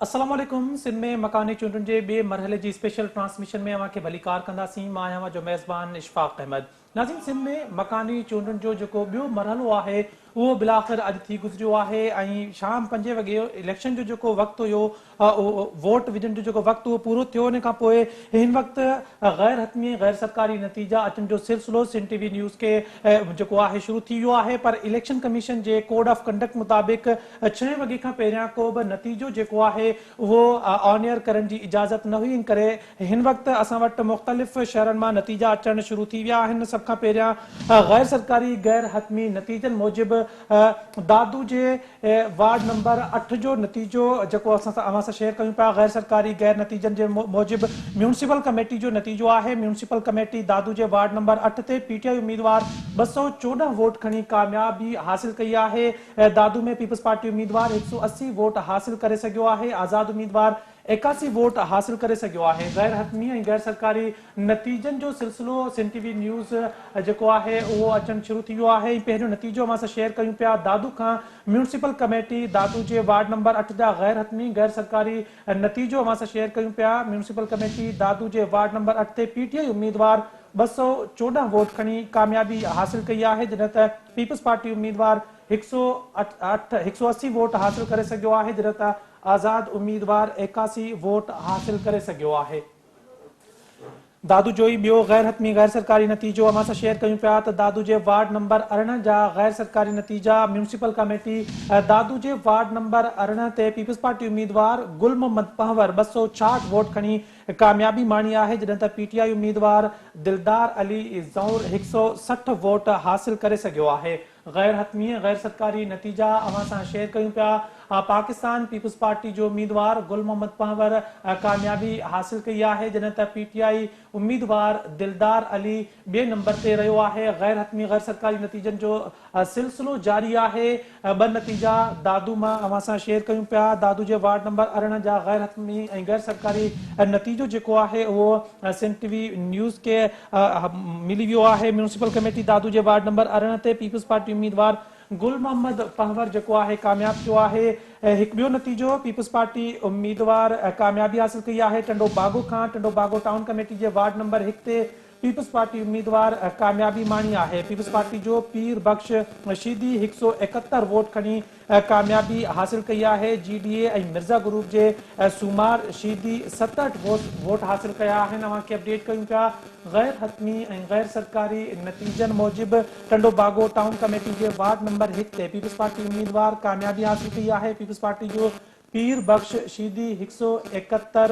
السلام عليڪم سنڌ ۾ مڪاني چونڊن جي ٻئي مرحلي جي اسپيشل ٽرانسميشن ۾ اوهان کي ڀليڪار ڪنداسين. مان آهيان اوهان جو ميزبان اشفاق احمد. ناظرين سنڌ ۾ مڪاني چونڊن جو جيڪو ٻيو مرحلو آهي اهو بالاخر اڄ ٿي گذريو آهي ۽ شام پنجين وڳي اليڪشن جو جيڪو وقت هيو ووٽ وجهڻ جو جيڪو وقت اهو پورو ٿيو ان کان پوء هن وقت غير حتمي ۽ غير سرڪاري نتيجا اچڻ جو سلسلو سنڌ ٽي وي نيوز کي جيڪو آهي شروع ٿي ويو آهي پر اليڪشن ڪميشن جي ڪوڊ آف ڪنڊڪٽ مطابق ڇهين وڳي کان پهريان ڪو به نتيجو جيڪو آهي اهو آن ايئر ڪرڻ جي اجازت نه هئي انڪري هن وقت اسان وٽ مختلف شهرن مان نتيجا اچڻ شروع ٿي ويا آهن سڀ کان پهريان غير سرڪاري غير حتمي نتيجن موجب دادو جي وارڊ نمبر اٺ جو نتيجو جيڪو اسان اوهان سان شيئر ڪيون پيا غير سرڪاري غير نتيجن جي موجب ميونسپل ڪميٽي جو نتيجو آهي ميونسپل ڪميٽي دادو جي وارڊ نمبر اٺ تي پي ٽي آء اميدوار 214 ووٽ کڻي ڪاميابي حاصل ڪئي آهي. دادو ۾ پيپلز پارٽي اميدوار 180 ووٽ حاصل ڪري سگهيو آهي، آزاد اميدوار 81 ووٽ حاصل ڪري سگهيو آهي، غير حتمي ۽ غير سرڪاري نتيجن جو سلسلو سنڌ ٽي وي نيوز جيڪو آهي اهو اچڻ شروع ٿي ويو آهي ۽ پهريون نتيجو اوهان سان شيئر ڪيون پيا دادو کان ميونسپل ڪميٽي دادو جي وارڊ نمبر اٺ جا غير حتمي غير سرڪاري نتيجو اوهان سان شيئر ڪيون پيا ميونسپل ڪميٽي دادو جي وارڊ نمبر اٺ تي پي ٽي آء اميدوار 214 ووٽ کڻي ڪاميابي حاصل ڪئي آهي جڏهن ته پيپلز پارٽي اميدوار 108 180 ووٽ حاصل ڪري سگهيو آهي جڏهن ته آزاد اميدوار 81 ووٽ حاصل ڪري سگهيو آهي. دادو جو ئي ٻيو غير حتمي غير سرڪاري نتيجو اوهان سان شيئر ڪيون پيا ته دادو جي وارڊ نمبر 18 جا غير سرڪاري نتيجا ميونسپل ڪميٽي دادو جي وارڊ نمبر 18 تي پيپلز پارٽي اميدوار گل محمد پنهور 266 ووٽ کڻي ڪاميابي ماڻي آهي جڏهن ته پي ٽي آء اميدوار دلدار علي زئور 160 ووٽ حاصل ڪري سگهيو آهي. غير حتمي ۽ غير سرڪاري نتيجا اوهان سان شيئر ڪيون پيا. پاڪستان پيپلز پارٽي جو اميدوار گل محمد پنهور ڪاميابي حاصل ڪئي آهي جڏهن ته پي ٽي آء اميدوار دلدار علي ٻئي نمبر تي رهيو آهي. غير حتمي غير سرڪاري نتيجن جو سلسلو جاري آهي. ٻه نتيجا دادو مان اوهان سان شيئر ڪيون پيا. دادو جي وارڊ نمبر 18 جا غير حتمي ۽ غير سرڪاري نتيجو جيڪو آهي اهو سنڌ ٽي وي نيوز کي ملي ويو آهي. ميونسپل ڪميٽي دادو جي وارڊ نمبر 18 تي پيپلز پارٽي اميدوار گل محمد پنهور جيڪو آهي ڪامياب ٿيو آهي. هڪ ٻيو نتيجو پيپلز پارٽي اميدوار ڪاميابي حاصل ڪئي آهي. ٽنڊو باگو کان ٽنڊو باگو ٽائون ڪميٽي جي وارڊ نمبر هڪ تي پيپلز پارٽي اميدوار ڪاميابي ماڻي آهي. پيپلز پارٽي جو پير بخش شيدي 171 ووٽ کڻي ڪاميابي حاصل ڪئي آهي. جي ڊي اي ۽ مرزا گروپ جي سومار شيدي 67 ووٽ حاصل ڪيا آهن. اوهان کي اپڊيٽ ڪيون پيا غير حتمي ۽ غير سرڪاري نتيجن موجب ٽنڊو باگو ٽائون ڪميٽي جي وارڊ نمبر هڪ تي پيپلز پارٽي اميدوار ڪاميابي حاصل ڪئي آهي. پيپلز پارٽي جو پير بخش شيدي 171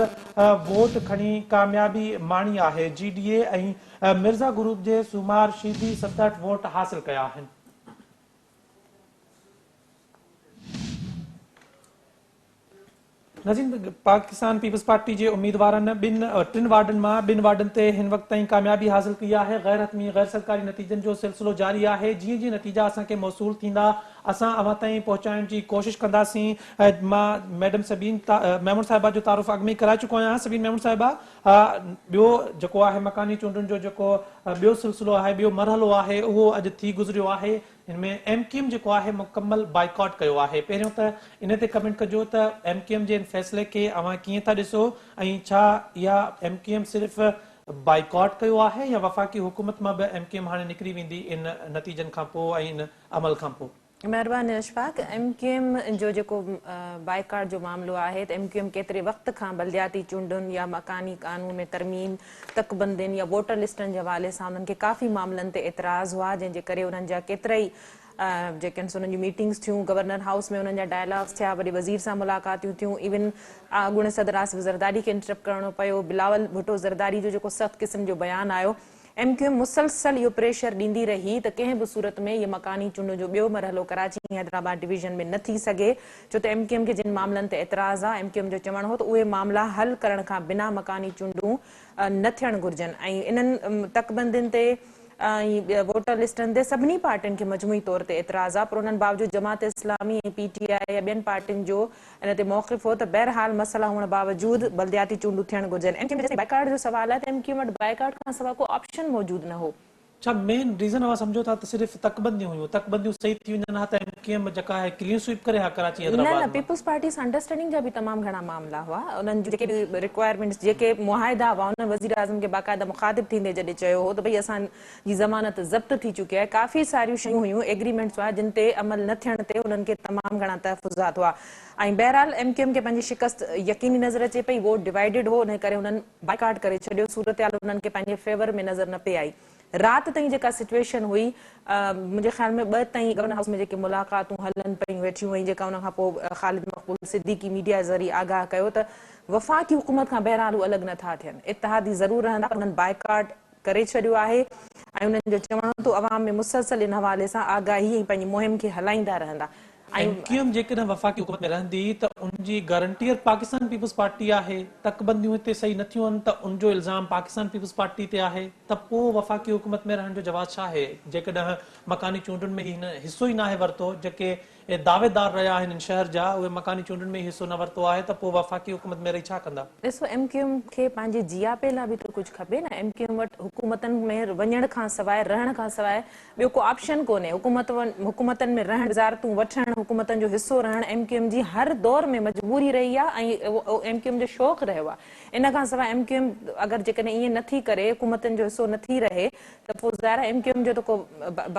ووٽ کڻي ڪاميابي ماڻي آهي. جي ڊي اي ۽ مرزا گروپ جي سومار شيدي 67 ووٽ حاصل ڪيا آهن. ناظرين پاڪستان پيپلز پارٽي جي اميدوارن ٻن ٽن وارڊن مان ٻن وارڊن تي هن وقت تائين ڪاميابي حاصل ڪئي آهي. غير حتمي غير سرڪاري نتيجن جو سلسلو جاري آهي. جيئن جيئن نتيجا اسان کي موصول ٿيندا اسان اوهان تائين پهچائڻ جي ڪوشش ڪنداسين. مان ميڊم سبين ميمڻ صاحبه جو تعارف اڳ ۾ ئي ڪرائي چڪو آهيان. سبين ميمڻ صاحبه ٻيو جيڪو آهي مڪاني چونڊن جو جيڪو ٻيو سلسلو آهي ٻيو مرحلو آهي اهو اڄ ٿي گذريو آهي. هن ۾ ايم ڪيو ايم جيڪو آهي مڪمل بائيڪاٽ ڪيو آهي. پهريون ته ان تي ڪمينٽ ڪجو ته ايم ڪيو ايم جي ان فيصلي کي اوهان ڪيئن ٿا ڏسو ۽ ڇا اها ايم ڪيو ايم صرف بائيڪاٽ ڪيو آهي يا وفاقي حڪومت مان به ايم ڪيو ايم هاڻي نڪري ويندي ان نتيجن کان پوء ۽ ان عمل کان پوء. مهرباني اشفاق، ايم ڪيو ايم جو جيڪو بائيڪاٽ جو معاملو آهي ته ايم ڪيو ايم ڪيتري وقت کان بلدياتي چونڊن يا مڪاني قانون ۾ ترميم، تڪبندين يا ووٽر لسٽن جي حوالي سان انهن کي ڪافي معاملن تي اعتراض هئا جنهن جي ڪري انهن جا ڪيترائي جيڪي آهن سو انهن جون ميٽنگس ٿيون، گورنر هائوس ۾ انهن جا ڊائلاگس ٿيا، وڏي وزير سان ملاقاتيون ٿيون، ايون اڳوڻي صدر آصف زرداري کي انٽرپٽ ڪرڻو پيو، بلاول ڀٽو زرداري جو جيڪو سخت قسم جو بيان آيو. ايم ڪيو ايم مسلسل اهو پريشر ڏيندي رهي ته ڪنهن به صورت ۾ اهي مڪاني چونڊن جو ٻيو مرحلو ڪراچي ۽ حيدرآباد ڊويزن ۾ نه ٿي سگهي ڇو ته ايم ڪيو ايم کي جن معاملن تي اعتراض آ ايم ڪيو ايم جو چوڻ هو ته اهي معاملا حل ڪرڻ کان بنا مڪاني چونڊون نه ٿيڻ گهرجن ۽ انهن تڪبندين تي ۽ ووٽر لسٽن تي سڀني پارٽين کي مجموعي طور تي اعتراض آ پر انهن باوجود جماعت اسلامي ۽ پي ٽي آء يا ٻين پارٽين جو ان تي موقف هو ته بهرحال مسئلا هئڻ باوجود بلدياتي چونڊون ٿيڻ گهرجن. ايم ڪيو ايم جيستائين بائيڪاٽ جو سوال آهي ته ايم ڪيو ايم وٽ بائيڪاٽ کان سواء ڪو آپشن موجود نه هو. ڇا مين ريزن اوهان سمجهو ٿا ته صرف تڪبنديون هيون، تڪبنديون صحيح ٿي وڃن ها ته ايم ڪيو ايم جيڪا آهي ڪلين سوئيپ ڪري ها ڪراچي نه حيدرآباد نه مان؟ پيپلز پارٽي سان انڊرسٽينڊنگ جا به تمام گهڻا معاملا هئا، انهن جون جيڪي به رڪوائرمينٽس جيڪي معاهدا هئا انهن وزيراعظم کي باقاعده مخاطب ٿيندي جڏهن چيو هو ته ڀئي اسان جي ضمانت ضبط ٿي چڪي آهي ڪافي ساريون شيون هيون ايگريمينٽس هئا جن تي عمل نه ٿيڻ تي انهن کي تمام گهڻا تحفظات هئا ۽ بهرحال ايم ڪيو ايم کي پنهنجي شڪست يقيني نظر اچي پئي ووٽ ڊوائيڊڊ هو انهي ڪري انهن بائيڪاٽ ڪري ڇڏيو، صورتحال انهن کي پنهنجي فيور ۾ نظر نه پئي آئي. رات تائين جيڪا سچوئيشن هئي، منهنجي خيال ۾ ٻه تائين گورنر هائوس ۾ جيڪي ملاقاتون هلن پيون ويٺيون ۽ جيڪا ان کان پوء خالد مقبول صديقي ميڊيا ذريعي آگاهه ڪيو ته وفاقي حڪومت کان بهرحال هو الڳ نه ٿا ٿين، اتحادي ضرور رهندا پر انهن بائيڪاٽ ڪري ڇڏيو آهي ۽ انهن جو چوڻ هو ته عوام ۾ مسلسل ان حوالي سان آگاهي ۽ پنهنجي مهم کي هلائيندا رهندا. ايم ڪيو ايم جيڪڏهن وفاقي حڪومت ۾ رهندي ته ان جي گارنٽيئر پاڪستان پيپلز پارٽي آهي، تڪبنديون هتي صحيح نه ٿيون آهن ته ان جو الزام پاڪستان پيپلز پارٽي تي آهي ته پوء وفاقي حڪومت ۾ رهڻ جو جواز ڇا آهي؟ جيڪڏهن مڪاني چونڊن ۾ ئي هن حصو ئي ناهي ورتو، جيڪي دعويدار رهيا آهن هن شهر جا اهي مڪاني چونڊن ۾ ئي حصو نه ورتو آهي ته پوء وفاقي حڪومت ۾ رهي ڇا ڪندا؟ ڏسو ايم ڪيو ايم کي پنهنجي جياپي لاء به ته ڪجهه کپي نه، ايم ڪيو ايم وٽ حڪومتن ۾ وڃڻ کان سواء رهڻ کان سواء ٻيو ڪو آپشن ڪونهي، حڪومت حڪومتن ۾ رهڻ، وزارتون وٺڻ، حڪومتن جو حصو رهڻ ايم ڪيو ايم جي هر دور ۾ مجبوري رهي آهي ۽ ايم ڪيو ايم جو شوق رهيو آهي. ان کان سواء ايم ڪيو ايم اگر جيڪڏهن ائين نه ٿي ڪري، حڪومتن جو حصو نه ٿي رهي ته پوء ظاهر آهي ايم ڪيو ايم جو ته ڪو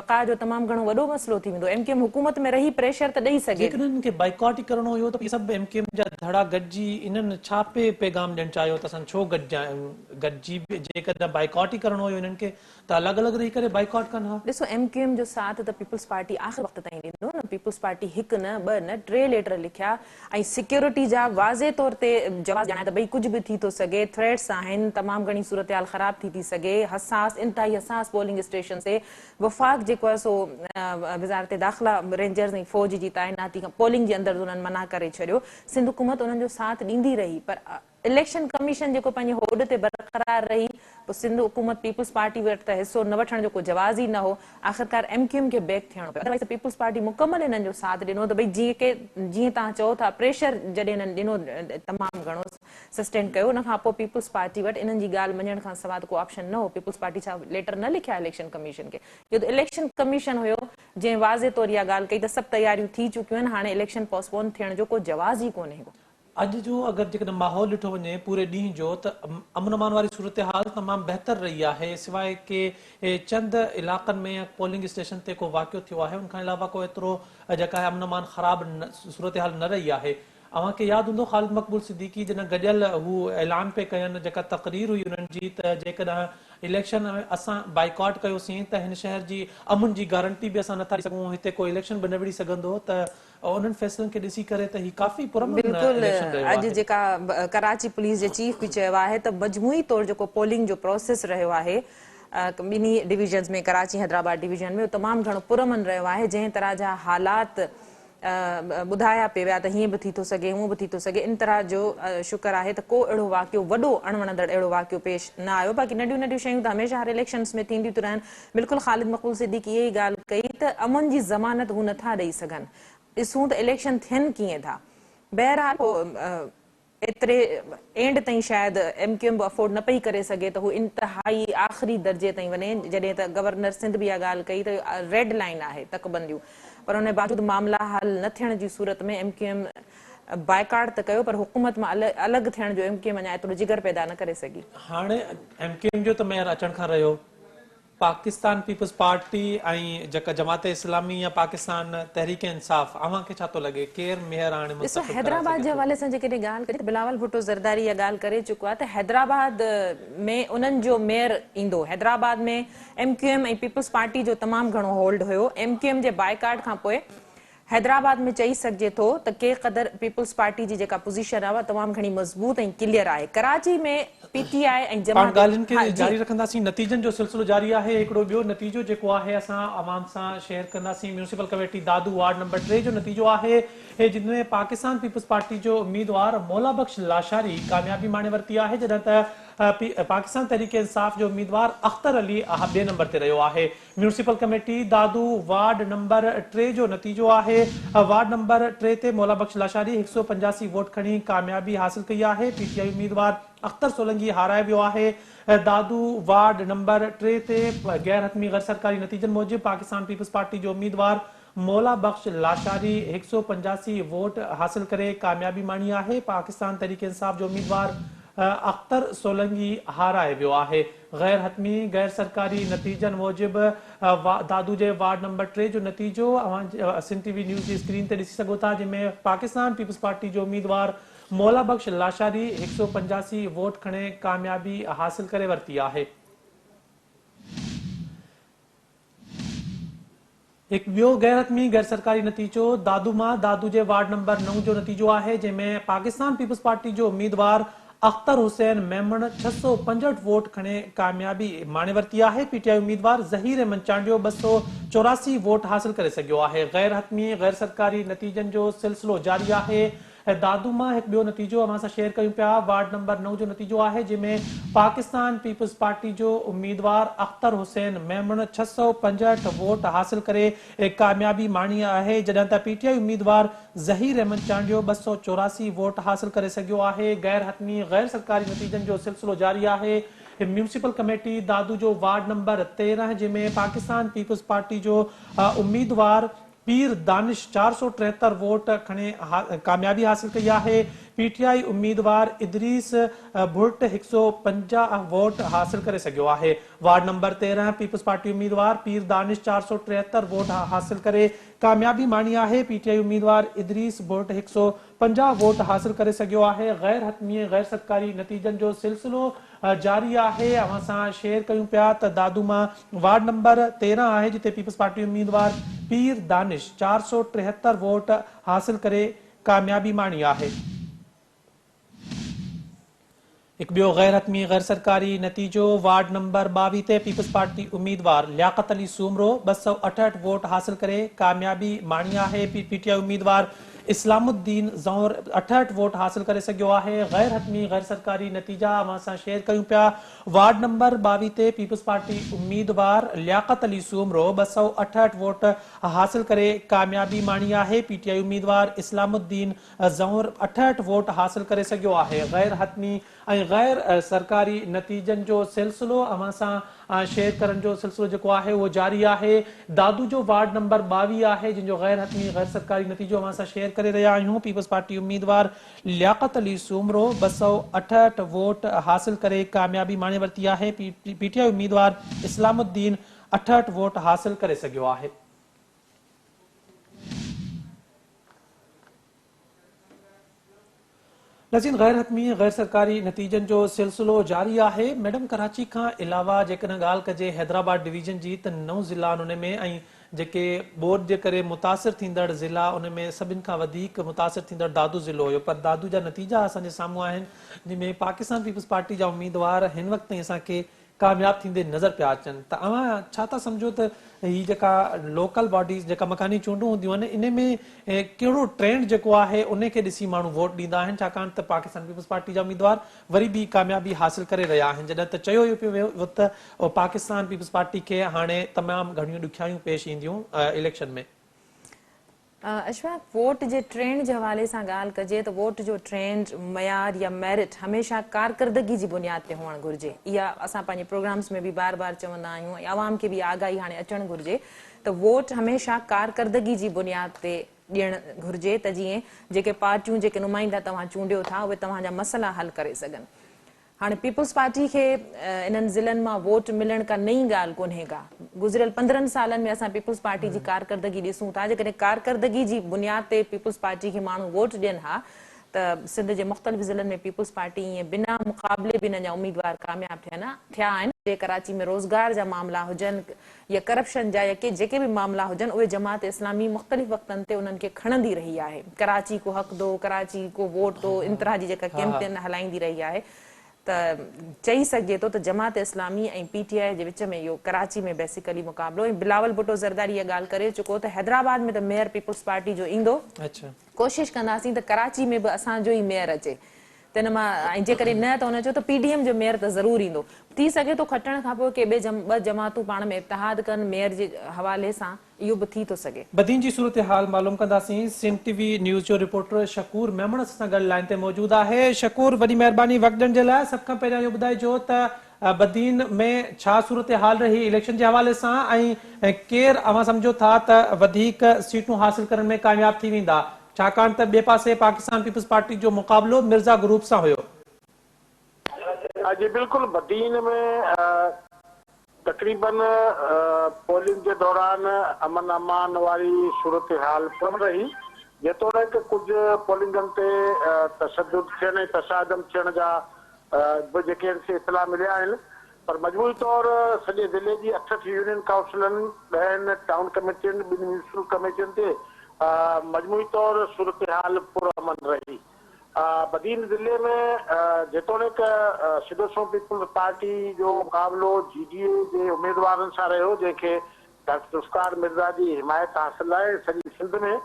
بقاء جو تمام گهڻو وڏو مسئلو ٿي ويندو. ايم ڪيو ايم حڪومت ۾ رهي پريشر ته ڏئي سگهي. جيڪڏهن انهن کي بائيڪاٽ ئي ڪرڻو هيو ته اهي سڀ ايم ڪيو ايم جا ڌڙا گڏجي انهن ڇا پئي پيغام ڏيڻ چاهيو ته اسان ڇو گڏجا آهيون؟ گڏجي جيڪڏهن بائيڪاٽ ئي ڪرڻو هيو انهن کي ته الڳ الڳ رهي ڪري بائيڪاٽ ڪن ها. ڏسو ايم ڪيو ايم جو ساٿ ته پيپلز پارٽي آخر وقت تائين ڏنو نه، پيپلز پارٽي هڪ نه ٻه نه ٽي ليٽر لکيا ۽ سيڪيورٽي جا واضح طور تي جواز ڄاڻايا ته ڀئي ڪجهه به ٿي ٿو سگهي، ٿريٽس آهن، تمام گهڻي صورتحال خراب ٿي ٿي سگهي، حساس انتهائي حساس پولنگ اسٽيشنز تي وفاق جيڪو آهي سو وزارت داخلا رينجرز ۽ فوج جي تعيناتي کان پولنگ جي اندر انهن منع ڪري ڇڏيو، سنڌ حڪومت انهن جو ساٿ ڏيندي رهي پر اليڪشن ڪميشن جيڪو پنهنجي هوڏ تي برقرار رهي، پوء سنڌ حڪومت پيپلز پارٽي وٽ ته حصو نه وٺڻ جو ڪو جواز ئي نه هو، آخرڪار ايم ڪيو ايم کي بيڪ ٿيڻو پيو، ادروائيز ته پيپلز پارٽي مڪمل هنن جو ساٿ ڏنو ته ڀئي جيئن ڪي جيئن توهان چئو ٿا پريشر جڏهن هنن ڏنو تمام گهڻو سسٽين ڪيو ان کان پوء پيپلز پارٽي وٽ انهن جي ڳالهه مڃڻ کان سواء ته ڪو آپشن نه هو، پيپلز پارٽي ڇا ليٽر نه لکيا اليڪشن ڪميشن کي، اهو ته اليڪشن ڪميشن هيو جنهن واضح طور اها ڳالهه ڪئي ته سڀ تياريون ٿي چڪيون آهن هاڻي اليڪشن پوسٽپون ٿيڻ جو ڪو جواز ئي ڪونهي ڪو. اڄ جو اگر جيڪڏهن ماحول ڏٺو وڃي پوري ڏينهن جو ته امن امان واري صورتحال تمام بهتر رهي آهي سواء ڪي چند علائقن ۾ يا پولنگ اسٽيشن تي ڪو واقعو ٿيو آهي ان کان علاوه ڪو ايترو جيڪا آهي امن امان خراب صورتحال نه رهي آهي اوهان کي ياد هوندو خالد مقبول صديقي جڏهن گڏيل هو اعلان پئي ڪين جيڪا تقرير هئي انهن جي ته جيڪڏهن اليڪشن اسان بائيڪاٽ ڪيوسين ته هن شهر جي امن جي گارنٽي به اسان نٿا ڏئي سگهون هتي ڪو اليڪشن به نه وڙهي سگهندو ته انهن فيصلن کي ڏسي ڪري ته هي ڪافي پرامن بلڪل اليڪشن رهيو اڄ آهي. جيڪا ڪراچي پوليس جي چيف به چيو آهي ته مجموعي طور جيڪو پولنگ جو پروسيس رهيو آهي ٻنهي ڊويزنز ۾ ڪراچي حيدرآباد ڊويزن ۾ اهو تمام گهڻو پرامن رهيو آهي جنهن طرح جا حالات ٻڌايا پئي ويا ته هيئن به ٿي ٿو سگهي هونئن به ٿي ٿو سگهي ان طرح جو شڪر آهي ته ڪو اهڙو واقعو وڏو اڻوڻندڙ اهڙو واقعو پيش نه آيو باقي ننڍيون ننڍيون شيون ته هميشه هر اليڪشنز ۾ ٿينديون ٿيون رهن بلڪل خالد مقبول صديقي اها ئي ڳالهه ڪئي ته امن جي ضمانت هو نٿا ڏئي سگهن، ڏسون ته اليڪشن ٿين ڪيئن ٿا. بهرحال پوء ايتري اينڊ تائين شايد ايم ڪيو ايم به افورڊ نه پئي ڪري سگهي ته هو انتهائي آخري درجي تائين وڃي، جڏهن ته گورنر سنڌ به اها ڳالهه ڪئي ته ريڊ لائين آهي تڪبنديون پر ان باوجود معاملا حل نه ٿيڻ جي صورت ۾ ايم ڪيو ايم بائيڪاٽ ته ڪيو پر حڪومت مان الڳ ٿيڻ جو ايم ڪيو ايم اڃا ايترو جگر پيدا نه ڪري سگهي. هاڻي ايم ڪيو ايم جو ته ميئر اچڻ کان رهيو، پاڪستان پيپلز پارٽي ۽ جيڪا جماعت اسلامي يا پاڪستان تحريڪ انصاف اوهان کي ڇا ٿو لڳي ڪير ميئر هاڻي ڏسو منتخب ڪرائي حيدرآباد سگهي جي ٿو؟ حوالي سان جيڪڏهن ڳالهه ڪجي ته بلاول ڀٽو زرداري اها ڳالهه ڪري چڪو آهي ته حيدرآباد ۾ انهن جو ميئر ايندو، Hyderabad ۾ M Q M ۽ peoples party جو تمام گهڻو هولڊ هيو، ايم ڪيو ايم جي بائيڪاٽ کان پوء حيدرآباد ۾ چئي سگهجي ٿو ته ڪي قدر پيپلز پارٽي جي جيڪا پوزيشن آهي اها تمام گهڻي مضبوط ۽ ڪليئر آهي. ڪراچي ۾ پي ٽي آء ۽ پاڻ جماعت ڳالهين کي ها جي. جاري رکنداسين نتيجن جو سلسلو جاري آهي هڪڙو ٻيو نتيجو جيڪو آهي اسان عوام سان شيئر ڪنداسين municipal committee Dadu ward number 3 جو نتيجو آهي جن ۾ پاڪستان پيپلز پارٽي جو اميدوار مولا بخش لاشاري ڪاميابي ماڻي ورتي آهي جڏهن ته پاڪستان تحريڪ انصاف جو اميدوار اختر علي ٻئي نمبر تي رهيو آهي. Municipal committee Dadu ward number 3 جو نتيجو آهي. وارڊ نمبر 3 تي مولا بخش لاشاري 185 ووٽ کڻي ڪاميابي حاصل ڪئي آهي. پي ٽي آء اميدوار اختر سولنگي هارائي ويو آهي. دادو وارڊ نمبر 3 تي غير حتمي غير سرڪاري نتيجن موجب پاڪستان پيپلز پارٽي جو اميدوار مولا بخش لاشاري 185 ووٽ حاصل ڪري ڪاميابي ماڻي آهي. پاڪستان تحريڪ انصاف جو اميدوار اختر سولنگي هارائي ويو آهي. غير حتمي غير سرڪاري نتيجن موجب دادو جي وارڊ نمبر 3 جو نتيجو اوهان سنڌ ٽي وي نيوز جي اسڪرين تي ڏسي سگهو ٿا جنهن ۾ پاڪستان پيپلز پارٽي جو اميدوار مولا بخش لاشاري 185 ووٽ کڻي ڪاميابي حاصل ڪري ورتي آهي. هڪ ٻيو غير حتمي غير سرڪاري نتيجو دادو مان دادو جي وارڊ نمبر 9 جو نتيجو آهي جنهن ۾ پاڪستان پيپلز پارٽي جو اميدوار اختر حسين ميمڻ 665 ووٽ کڻي ڪاميابي ماڻي ورتي آهي پي ٽي آء اميدوار ظهير احمد چانڊيو 284 ووٽ حاصل ڪري سگهيو آهي غير حتمي غير سرڪاري نتيجن جو سلسلو جاري آهي دادو مان هڪ ٻيو نتيجو اوهان سان شيئر ڪيون پيا وارڊ نمبر 9 جو نتيجو آهي جنهن ۾ پاڪستان پيپلز پارٽي جو اميدوار اختر حسين ميمڻ 665 ووٽ حاصل ڪري ڪاميابي ماڻي آهي جڏهن ته پي ٽي آء اميدوار ظهير احمد چانڊيو 284 ووٽ حاصل ڪري سگهيو آهي غير حتمي غير سرڪاري نتيجن جو سلسلو جاري آهي ميونسپل ڪميٽي دادو جو وارڊ نمبر 13 جنهن ۾ پاڪستان پيپلز پارٽي جو اميدوار پير دانش 473 ووٽ کڻي ڪاميابي حاصل ڪئي آهي، پي ٽي آء اميدوار ادريس ڀرٽ 150 ووٽ حاصل ڪري سگهيو آهي. وارڊ نمبر 13 پيپلز پارٽي اميدوار پير دانش 473 ووٽ حاصل ڪري ڪاميابي ماڻي آهي، پي ٽي آء اميدوار ادريس ڀرٽ 150 ووٽ حاصل ڪري سگهيو آهي، غير حتمي ۽ غير سرڪاري نتيجن جو سلسلو جاري آهي، اوهان سان شيئر ڪيون پيا ته دادو مان وارڊ نمبر 13 آهي جتي پيپلز پارٽي اميدوار پير دانش 473 ووٽ حاصل ڪري ڪاميابي ماڻي آهي. هڪ ٻيو غير حتمي غير سرڪاري نتيجو وارڊ نمبر 22 تي پيپلز پارٽي اميدوار لياقت علي سومرو 268 ووٽ حاصل ڪري ڪاميابي ماڻي آهي، پي ٽي آء اميدوار اسلام الدين زئور 68 ووٽ حاصل ڪري سگهيو آهي، غير حتمي غير سرڪاري نتيجا اوهان سان شيئر ڪيون پيا، وارڊ نمبر 22 تي پيپلز پارٽي اميدوار لياقت علي سومرو 268 ووٽ حاصل ڪري ڪاميابي ماڻي آهي، پي ٽي آء اميدوار اسلام الدين زئور 68 ووٽ حاصل ڪري سگهيو آهي، غير حتمي ۽ غير سرڪاري نتيجن جو سلسلو اوهان سان شيئر ڪرڻ جو سلسلو جيڪو آهي اهو جاري آهي، دادو جو وارڊ نمبر 22 آهي جنهن جو غير حتمي غير سرڪاري نتيجو اوهان سان شيئر ڪري رهيا آهيون، پيپلز پارٽي اميدوار لياقت علي سومرو 268 ووٽ حاصل ڪري ڪاميابي ماڻي ورتي آهي، پي ٽي آء اميدوار اسلام الدين 68 ووٽ حاصل ڪري سگهيو آهي. ناظرين غير حتمي ۽ غير سرڪاري نتيجن جو سلسلو جاري آهي، ميڊم ڪراچي کان علاوه جيڪڏهن ڳالهه ڪجي حيدرآباد ڊويزن جي ته نو ضلعا آهن ان ۾ ۽ جيڪي ٻوڏ جي ڪري متاثر ٿيندڙ ضلعا ان ۾ سڀن کان وڌيڪ متاثر ٿيندڙ دادو ضلعو هيو پر دادو جا نتيجا اسان جي سامهون آهن جنهن ۾ پاڪستان پيپلز پارٽي جا اميدوار هن وقت تائين اسان کي ڪامياب ٿيندي نظر پيا اچن ته اوهان ڇا ٿا سمجهو ته هي جيڪا لوڪل باڊيز جيڪا مڪاني چونڊون هونديون آهن ان ۾ ڪهڙو ٽرينڊ جيڪو آهي ان کي ڏسي ماڻهو ووٽ ڏيندا آهن ڇاڪاڻ ته پاڪستان پيپلز پارٽي جا اميدوار وري به ڪاميابي حاصل ڪري رهيا آهن جڏهن ته چيو اهو پيو ويو ته پاڪستان پيپلز پارٽي کي هاڻي تمام گهڻيون ڏکيائيون پيش اينديون اليڪشن ۾. اشفاق، ووٽ جي ٽرينڊ جي حوالي سان ڳالهه ڪجي ته ووٽ جو ٽرينڊ، معيار يا ميرٽ هميشه ڪارڪردگي جي بنياد تي هئڻ گهرجي. اها اسان پنهنجي پروگرامز ۾ به بار بار چوندا آهيون ۽ عوام کي به آگاهي هاڻي اچڻ گهرجي ته ووٽ هميشه ڪارڪردگي جي بنياد تي ڏيڻ گهرجي ته جيئن جيڪي پارٽيون جيڪي نمائندا توهان چونڊيو ٿا اهي توهان جا مسئلا حل ڪري سگهن. هاڻي پيپلز پارٽي کي انهن ضلعن مان ووٽ ملڻ ڪا نئين ڳالهه ڪونهي ڪا. گذريل 15 سالن ۾ اسان پيپلز پارٽي جي ڪارڪردگي ڏسون ٿا جيڪڏهن ڪارڪردگي جي بنياد تي پيپلز پارٽي کي ماڻهو ووٽ ڏين ها ته سنڌ جي مختلف ضلعن ۾ پيپلز پارٽي ائين بنا مقابلي به انهن جا اميدوار ڪامياب ٿين ها ٿيا آهن. جي ڪراچي ۾ روزگار جا معاملا هجن يا ڪرپشن جا يا ڪي جيڪي به معاملا هجن اهي جماعت اسلامي مختلف وقتن تي انهن کي کڻندي رهي آهي ڪراچي ڪو حق دو ڪراچي ڪو ووٽ دو ان طرح جي جيڪا ڪيمپين هلائيندي رهي آهي ته چئي سگهجي ٿو ته جماعت اسلامي ۽ پي ٽي آء جي وچ ۾ اهو ڪراچي ۾ بيسيڪلي مقابلو ۽ بلاول ڀٽو زرداري اها ڳالهه ڪري چڪو ته حيدرآباد ۾ ته ميئر پيپلز پارٽي جو ايندو ڪوشش ڪنداسين ته ڪراچي ۾ به اسان جو ئي ميئر اچي. ته ان مان ۽ جيڪڏهن نه ته هن چيو ته پي ڊي ايم جو ميئر ته ضرور ايندو. ٿي سگهي ٿو کٽڻ کان پوء ڪي ٻئي ٻه جماعتون پاڻ ۾ اتحاد ڪن ميئر جي حوالي سان اهو به ٿي ٿو سگهي. بدين جي صورتحال معلوم ڪنداسين، سنڌ ٽي وي نيوز جو رپورٽر شڪور ميمڻ اسان سان گڏ لائين تي موجود آهي. شڪور وڏي مهرباني وقت ڏيڻ جي لاء، سڀ کان پهريان اهو ٻڌائجو ته بدين ۾ ڇا صورتحال رهي اليڪشن جي حوالي سان ۽ ڪير اوهان سمجهو ٿا ته وڌيڪ سيٽون حاصل ڪرڻ ۾ ڪامياب ٿي ويندا ڇاڪاڻ ته ٻئي پاسي پاڪستان پيپلز پارٽي جو مقابلو مرزا گروپ سان هيو. جي بلڪل بدين ۾ تقريبن پولنگ جي دوران امن امان واري صورتحال پرامن رهي جيتوڻيڪ ڪجهه پولنگن تي تشدد ٿيڻ ۽ تصادم ٿيڻ جا به جيڪي آهن سي اطلاع مليا آهن پر مجموعي طور سڄي ضلعي جي 68 يونين ڪائونسلن، ڏهن ٽائون ڪميٽين، ٻن ميونسپل ڪميٽين تي مجموعي طور صورتحال پرامن رهي. بدين ضلعي ۾ جيتوڻيڪ سڌو سنئون پيپلز پارٽي جو مقابلو جي ڊي اي جي اميدوارن سان رهيو جنهن کي ڊاڪٽر ذوالفقار مرزا جي حمايت حاصل آهي سڄي سنڌ ۾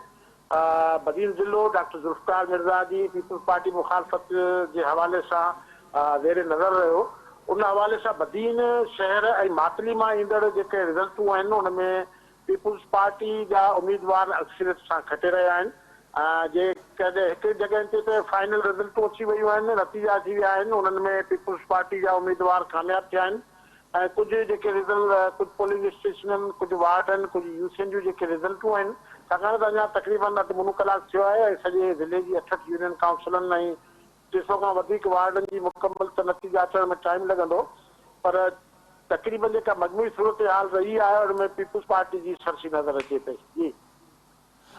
بدين ضلعو ڊاڪٽر ذوالفقار مرزا جي پيپلز پارٽي مخالفت جي حوالي سان زير نظر رهيو ان حوالي سان بدين شهر ۽ ماتلي مان ايندڙ جيڪي رزلٽون آهن ان ۾ پيپلز پارٽي جا اميدوار اڪثريت سان کٽي رهيا آهن جيڪڏهن هڪ جڳهين تي ته فائنل رزلٽون اچي ويون آهن نتيجا اچي ويا آهن انهن ۾ پيپلز پارٽي جا اميدوار ڪامياب ٿيا آهن ۽ ڪجهه جيڪي رزلٽ ڪجهه پولنگ اسٽيشنن ڪجهه وارڊن ڪجهه يوسين جون جيڪي رزلٽون آهن ڇاڪاڻ ته اڃا تقريبن اڌ منو ڪلاڪ ٿيو آهي ۽ سڄي ضلعي جي 68 يونين ڪائونسلن ۽ 300 کان وڌيڪ وارڊن جي مڪمل ته نتيجا اچڻ ۾ ٽائيم لڳندو پر تقريبن جيڪا مجموعي صورتحال رهي آهي ان ۾ پيپلز پارٽي جي سرسي نظر اچي پئي. جي.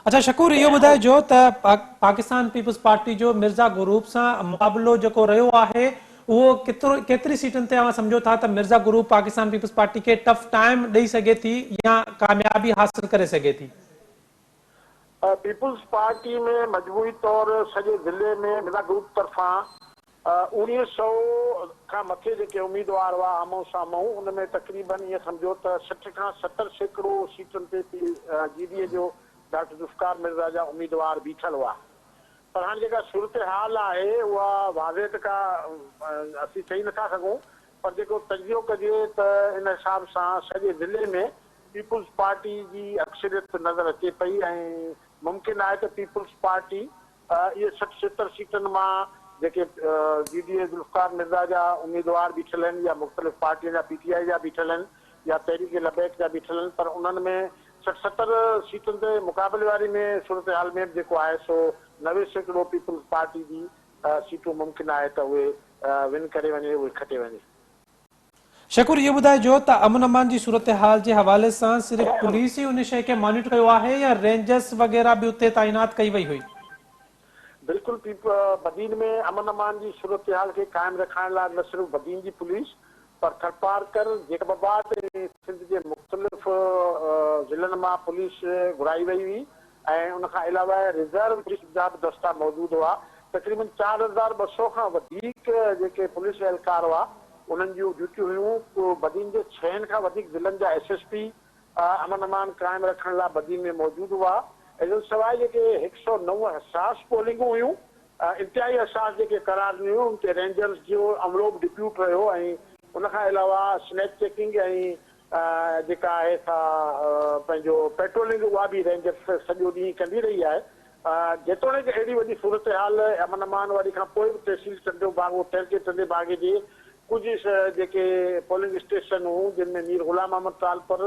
اڇا شڪور اهو ٻڌائجو ته پاڪستان پيپلز پارٽي جو مرزا گروپ سان مقابلو جيڪو رهيو آهي اهو ڪيترو ڪيتري سيٽن تي اوهان سمجهو ٿا ته Mirza group Pakistan peoples party کي ٽف ٽائيم ڏئي سگهي ٿي يا ڪاميابي حاصل ڪري سگهي ٿي؟ پيپلز پارٽي ۾ مجموعي طور سڄي ضلعي ۾ مرزا گروپ طرفان 19 سئو کان مٿي جيڪي اميدوار هئا آمهون سامهون ان ۾ تقريبن ائين سمجهو ته 60 کان 70% سيٽن تي پي جي ڊي اي جو ڊاڪٽر ذوالفقار مرزا جا اميدوار بيٺل هئا پر هاڻي جيڪا صورتحال آهي اها واضح ته ڪا اسين چئي نٿا سگهون پر جيڪو تجزيو ڪجي ته ان حساب سان سڄي ضلعي ۾ پيپلز پارٽي جي اڪثريت نظر اچي پئي ۽ ممڪن آهي ته پيپلز پارٽي اهي 60 70 سيٽن مان جيڪي جي ڊي اي ذوالفقار مرزا جا اميدوار بيٺل آهن يا مختلف پارٽين جا پي ٽي آء جا بيٺل آهن يا تحريڪ لبيڪ جا بيٺل آهن پر انهن ۾ 60 70 سيٽن تي مقابلي واري ۾ صورتحال ۾ به جيڪو آهي سو 90% پيپلز پارٽي جي سيٽون ممڪن آهي ته اهي ون ڪري وڃي اهي کٽي وڃي. شڪور اهو ٻڌائجو ته امن امان جي صورتحال جي حوالي سان صرف پوليس ئي ان شيء کي مانيٽر ڪيو آهي يا رينجرز وغيره به اتي تعينات ڪئي وئي هئي؟ بلڪل پي بدين ۾ امن امان جي صورتحال کي قائم رکائڻ لاء نه صرف بدين جي پوليس پر ٿرپارڪر، جيڪب آباد ۽ سنڌ جي مختلف ضلعن مان پوليس گهرائي وئي هئي ۽ ان کان علاوه ريزرو پوليس جا به دستا موجود هئا. تقريبن 4200 کان وڌيڪ جيڪي پوليس اهلڪار هئا انهن جون ڊيوٽيون هيون. بدين جي ڇهن کان وڌيڪ ضلعن جا ايس ايس پي امن امان قائم رکڻ لاء بدين ۾ موجود هئا. ان سواء جيڪي 109 حساس پولنگون هيون انتهائي حساس جيڪي قرار ڏنيون ويون ان تي رينجرز جو عملو به ڊپيوٽ رهيو ۽ ان کان علاوه سنيڪ چيڪنگ ۽ جيڪا آهي سا پنهنجو پيٽرولنگ اها به رينجرز سڄو ڏينهن ڪندي رهي آهي. جيتوڻيڪ اهڙي وڏي صورتحال امن امان واري کان پوء به تحصيل ٽنڊو باگو تعلقي ٽنڊي باگي جي ڪجهه جيڪي پولنگ اسٽيشن هون جن ۾ مير غلام محمد ٽالپر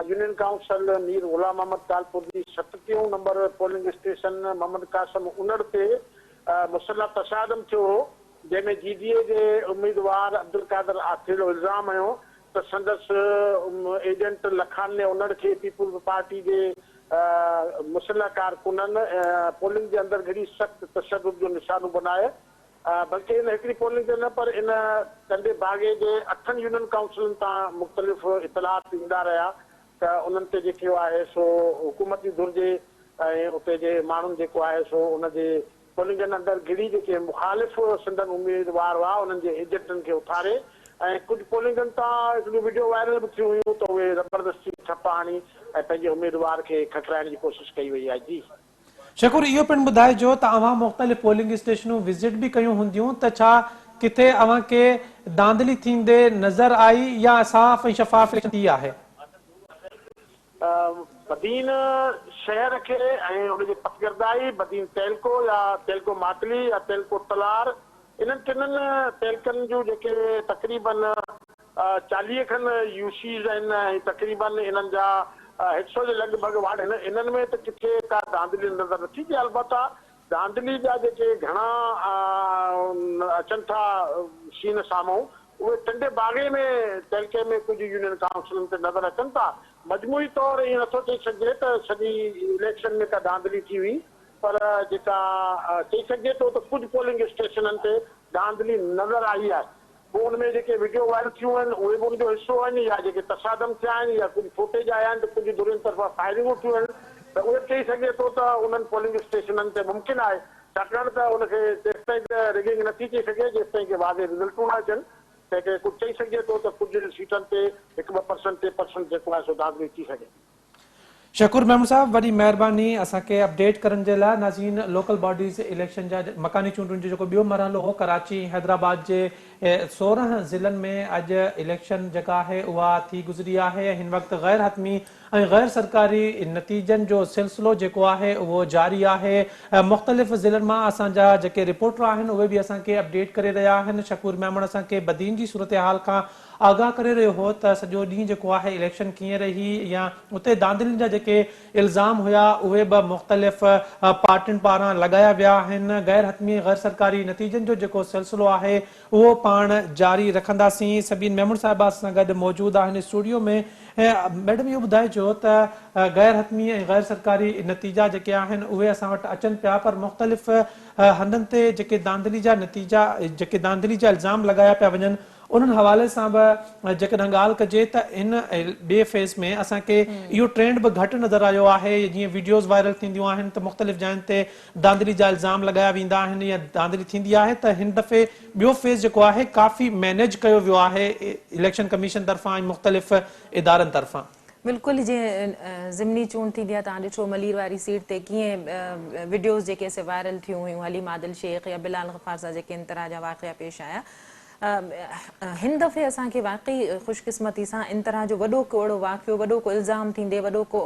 يونين ڪائونسل مير غلام محمد ٽالپر جي ستٽيهون نمبر پولنگ اسٽيشن محمد قاسم انڙ تي مسلح تصادم ٿيو هو جنهن ۾ جي ڊي اي جي اميدوار عبدالقادر آٿيڙو الزام هنيو ته سندس ايجنٽ لکان انڙ کي پيپلز پارٽي جي مسلح ڪارڪنن پولنگ جي اندر گهڙي سخت تشدد جو نشانو بنائي بلڪه ان هڪڙي پولنگ تي نه پر ان ٽنڊي باگي جي اٺن يونين ڪائونسلن تان مختلف اطلاعات ايندا رهيا ته انهن تي جيڪو آهي سو حڪومتي ڌر جي ۽ اتي جي ماڻهن جيڪو آهي سو ان جي پولنگن اندر گهڙي جيڪي مخالف سندن اميدوار هئا انهن جي ايجنٽن کي اٿاري ۽ ڪجهه پولنگن تان هڪڙيون وڊيو وائرل به ٿيون هيون ته اهي زبردستي ٺپ هڻي ۽ پنهنجي اميدوار کي کٽرائڻ جي ڪوشش ڪئي وئي آهي. جي. شڪور اهو پڻ ٻڌائجو ته اوهان مختلف پولنگ اسٽيشنون وزٽ به ڪيون هونديون ته ڇا ڪٿي اوهان کي ڌانڌلي ٿيندي نظر آئي يا صاف ۽ شفاف اليڪشن ٿي آهي؟ بدين شهر کي ۽ ان جي پسگردائي، بدين تعلقو يا تعلقو ماتلي يا تعلقو تلار انهن ٽنن تعلقن جون جيڪي تقريبن 40 کن يو سيز آهن ۽ تقريبن انهن جا هڪ سئو جي لڳ ڀڳ وارڊ آهن، انهن ۾ ته ڪٿي ڪا ڌانڌلي نظر نٿي اچي، البته ڌانڌلي جا جيڪي گهڻا اچن ٿا سين سامهون اهي ٽنڊي باگي ۾ تعلقي ۾ ڪجهه يونين ڪائونسلن تي نظر اچن ٿا، مجموعي طور ائين نٿو چئي سگهجي ته سڄي اليڪشن ۾ ڪا ڌانڌلي ٿي هئي پر جيڪا چئي سگهجي ٿو ته ڪجهه پولنگ اسٽيشنن تي ڌانڌلي نظر آئي آهي. پوء ان ۾ جيڪي وڊيو وائرل ٿيون آهن اهي به ان جو حصو آهن يا جيڪي تصادم ٿيا آهن يا ڪجهه فوٽيج آيا آهن ته ڪجهه ڌرين طرفان فائرنگون ٿيون آهن ته اهي به چئي سگهجي ٿو ته انهن پولنگ اسٽيشنن تي ممڪن آهي ڇاڪاڻ ته ان کي تيستائين ته رگنگ نه ٿي چئي سگهي جيستائين ڪي واضح رزلٽون نه اچن تنهن ڪري ڪجهه چئي سگهجي ٿو ته ڪجهه سيٽن تي هڪ ٻه پرسنٽ 3% جيڪو آهي سو ڌانڌلي ٿي سگهي ٿي. شڪور ميمڻ صاحب وڏي مهرباني اسان کي اپڊيٽ ڪرڻ جي لاء ناظرين لوڪل باڊيز اليڪشن جا مڪاني چونڊن جو جيڪو ٻيو مرحلو هو ڪراچي ۽ حيدرآباد جي 16 ضلعن ۾ اڄ اليڪشن جيڪا آهي اها ٿي گذري آهي هن وقت غير حتمي ۽ غير سرڪاري نتيجن جو سلسلو جيڪو آهي اهو جاري آهي مختلف ضلعن مان اسان جا جيڪي رپورٽر آهن اهي به اسان کي اپڊيٽ ڪري رهيا آهن شڪور ميمڻ اسان کي بدين جي صورتحال کان آگاهه ڪري رهيو هو ته سڄو ڏينهن جيڪو آهي اليڪشن ڪيئن رهي يا اتي ڌانڌلين جا جيڪي الزام هيا اهي به مختلف پارٽين پاران لڳايا ويا آهن غير حتمي ۽ غير سرڪاري نتيجن جو جيڪو سلسلو آهي اهو پاڻ جاري رکنداسين سبين ميمڻ صاحبه اسان سان گڏ موجود آهن اسٽوڊيو ۾ ميڊم اهو ٻڌائجو ته غير حتمي ۽ غير سرڪاري نتيجا جيڪي آهن اهي اسان وٽ اچن پيا پر مختلف هنڌن تي جيڪي ڌانڌلي جا نتيجا جيڪي ڌانڌلي جا الزام لڳايا پيا وڃن انهن حوالي سان به جيڪڏهن ڳالهه ڪجي ته هن ٻئي فيز ۾ اسان کي اهو ٽرينڊ به گهٽ نظر آيو آهي جيئن وڊيوز وائرل ٿينديون آهن ته مختلف جاين تي ڌانڌلي جا الزام لڳايا ويندا آهن يا ڌانڌلي ٿيندي آهي ته هن دفعي ٻيو فيز جيڪو آهي ڪافي مينيج ڪيو ويو آهي اليڪشن ڪميشن طرفان ۽ مختلف ادارن طرفان. بلڪل جيئن ضمني چونڊ ٿيندي آهي توهان ڏٺو ملير واري سيٽ تي ڪيئن وڊيوز جيڪي سي وائرل ٿيون هيون حليم عادل شيخ يا بلال غفار سان جيڪي ان طرح جا واقعا پيش آيا هن دفعي اسان کي واقعي خوش قسمتي سان ان طرح جو وڏو ڪو اهڙو واقعو وڏو ڪو الزام ٿيندي وڏو ڪو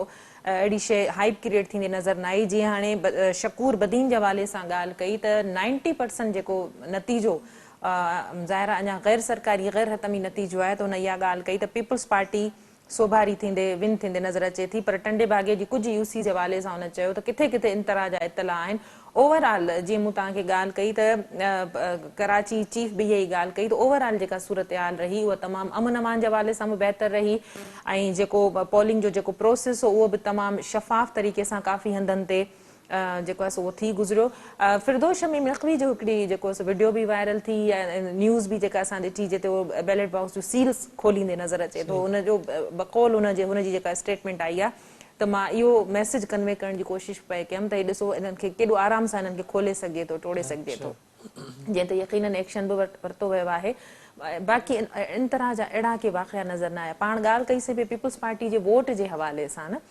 اهڙي شيء هائپ ڪريئيٽ ٿيندي نظر نه آئي جيئن هاڻي شڪور بدين جي حوالي سان ڳالهه ڪئي ته نائنٽي پرسنٽ جيڪو نتيجو ظاهر آهي اڃا غير سرڪاري غير حتمي نتيجو آهي ته هن اها ڳالهه ڪئي ته پيپلز پارٽي سوڀاري ٿيندي ون ٿيندي نظر اچي ٿي پر ٽنڊي باگي جي ڪجهه يو سيز جي حوالي سان هن چيو ته ڪٿي ڪٿي ان طرح جا اطلاع آهن اوور آل جيئن مون توهان کي ڳالهه ڪئي ته ڪراچي چيف به اها ئي ڳالهه ڪئي ته اوور آل جيڪا صورتحال رهي اها تمام امن امان جي حوالي سان به بهتر رهي ۽ جيڪو پولنگ جو جيڪو پروسيس هو اهو به تمام شفاف طريقي سان ڪافي هنڌن تي جيڪو آهي سو اهو ٿي گذريو. فردوس شميم نقوي جو هڪڙي جيڪو سو وڊيو به وائرل ٿي ۽ نيوز به جيڪا اسان ڏٺي جتي اهو بيلٽ باڪس جون سيلز کوليندي نظر اچي ٿو ان جو بقول ان جي هن جي جيڪا اسٽيٽمينٽ آئي آهي ته مان اهو ميسيج ڪنوي ڪرڻ جي ڪوشش پئي ڪيم ته هي ڏسو انهن کي ڪيڏو آرام سان انهن کي کولي سگهجي ٿو ٽوڙي سگهجي ٿو جنهن تي يقينن ايڪشن به ورتو ويو آهي باقي ان طرح جا اهڙا ڪي واقعا نظر نه آيا پاڻ ڳالهه ڪئي سي پئي پيپلز پارٽي جي ووٽ جي حوالي سان نه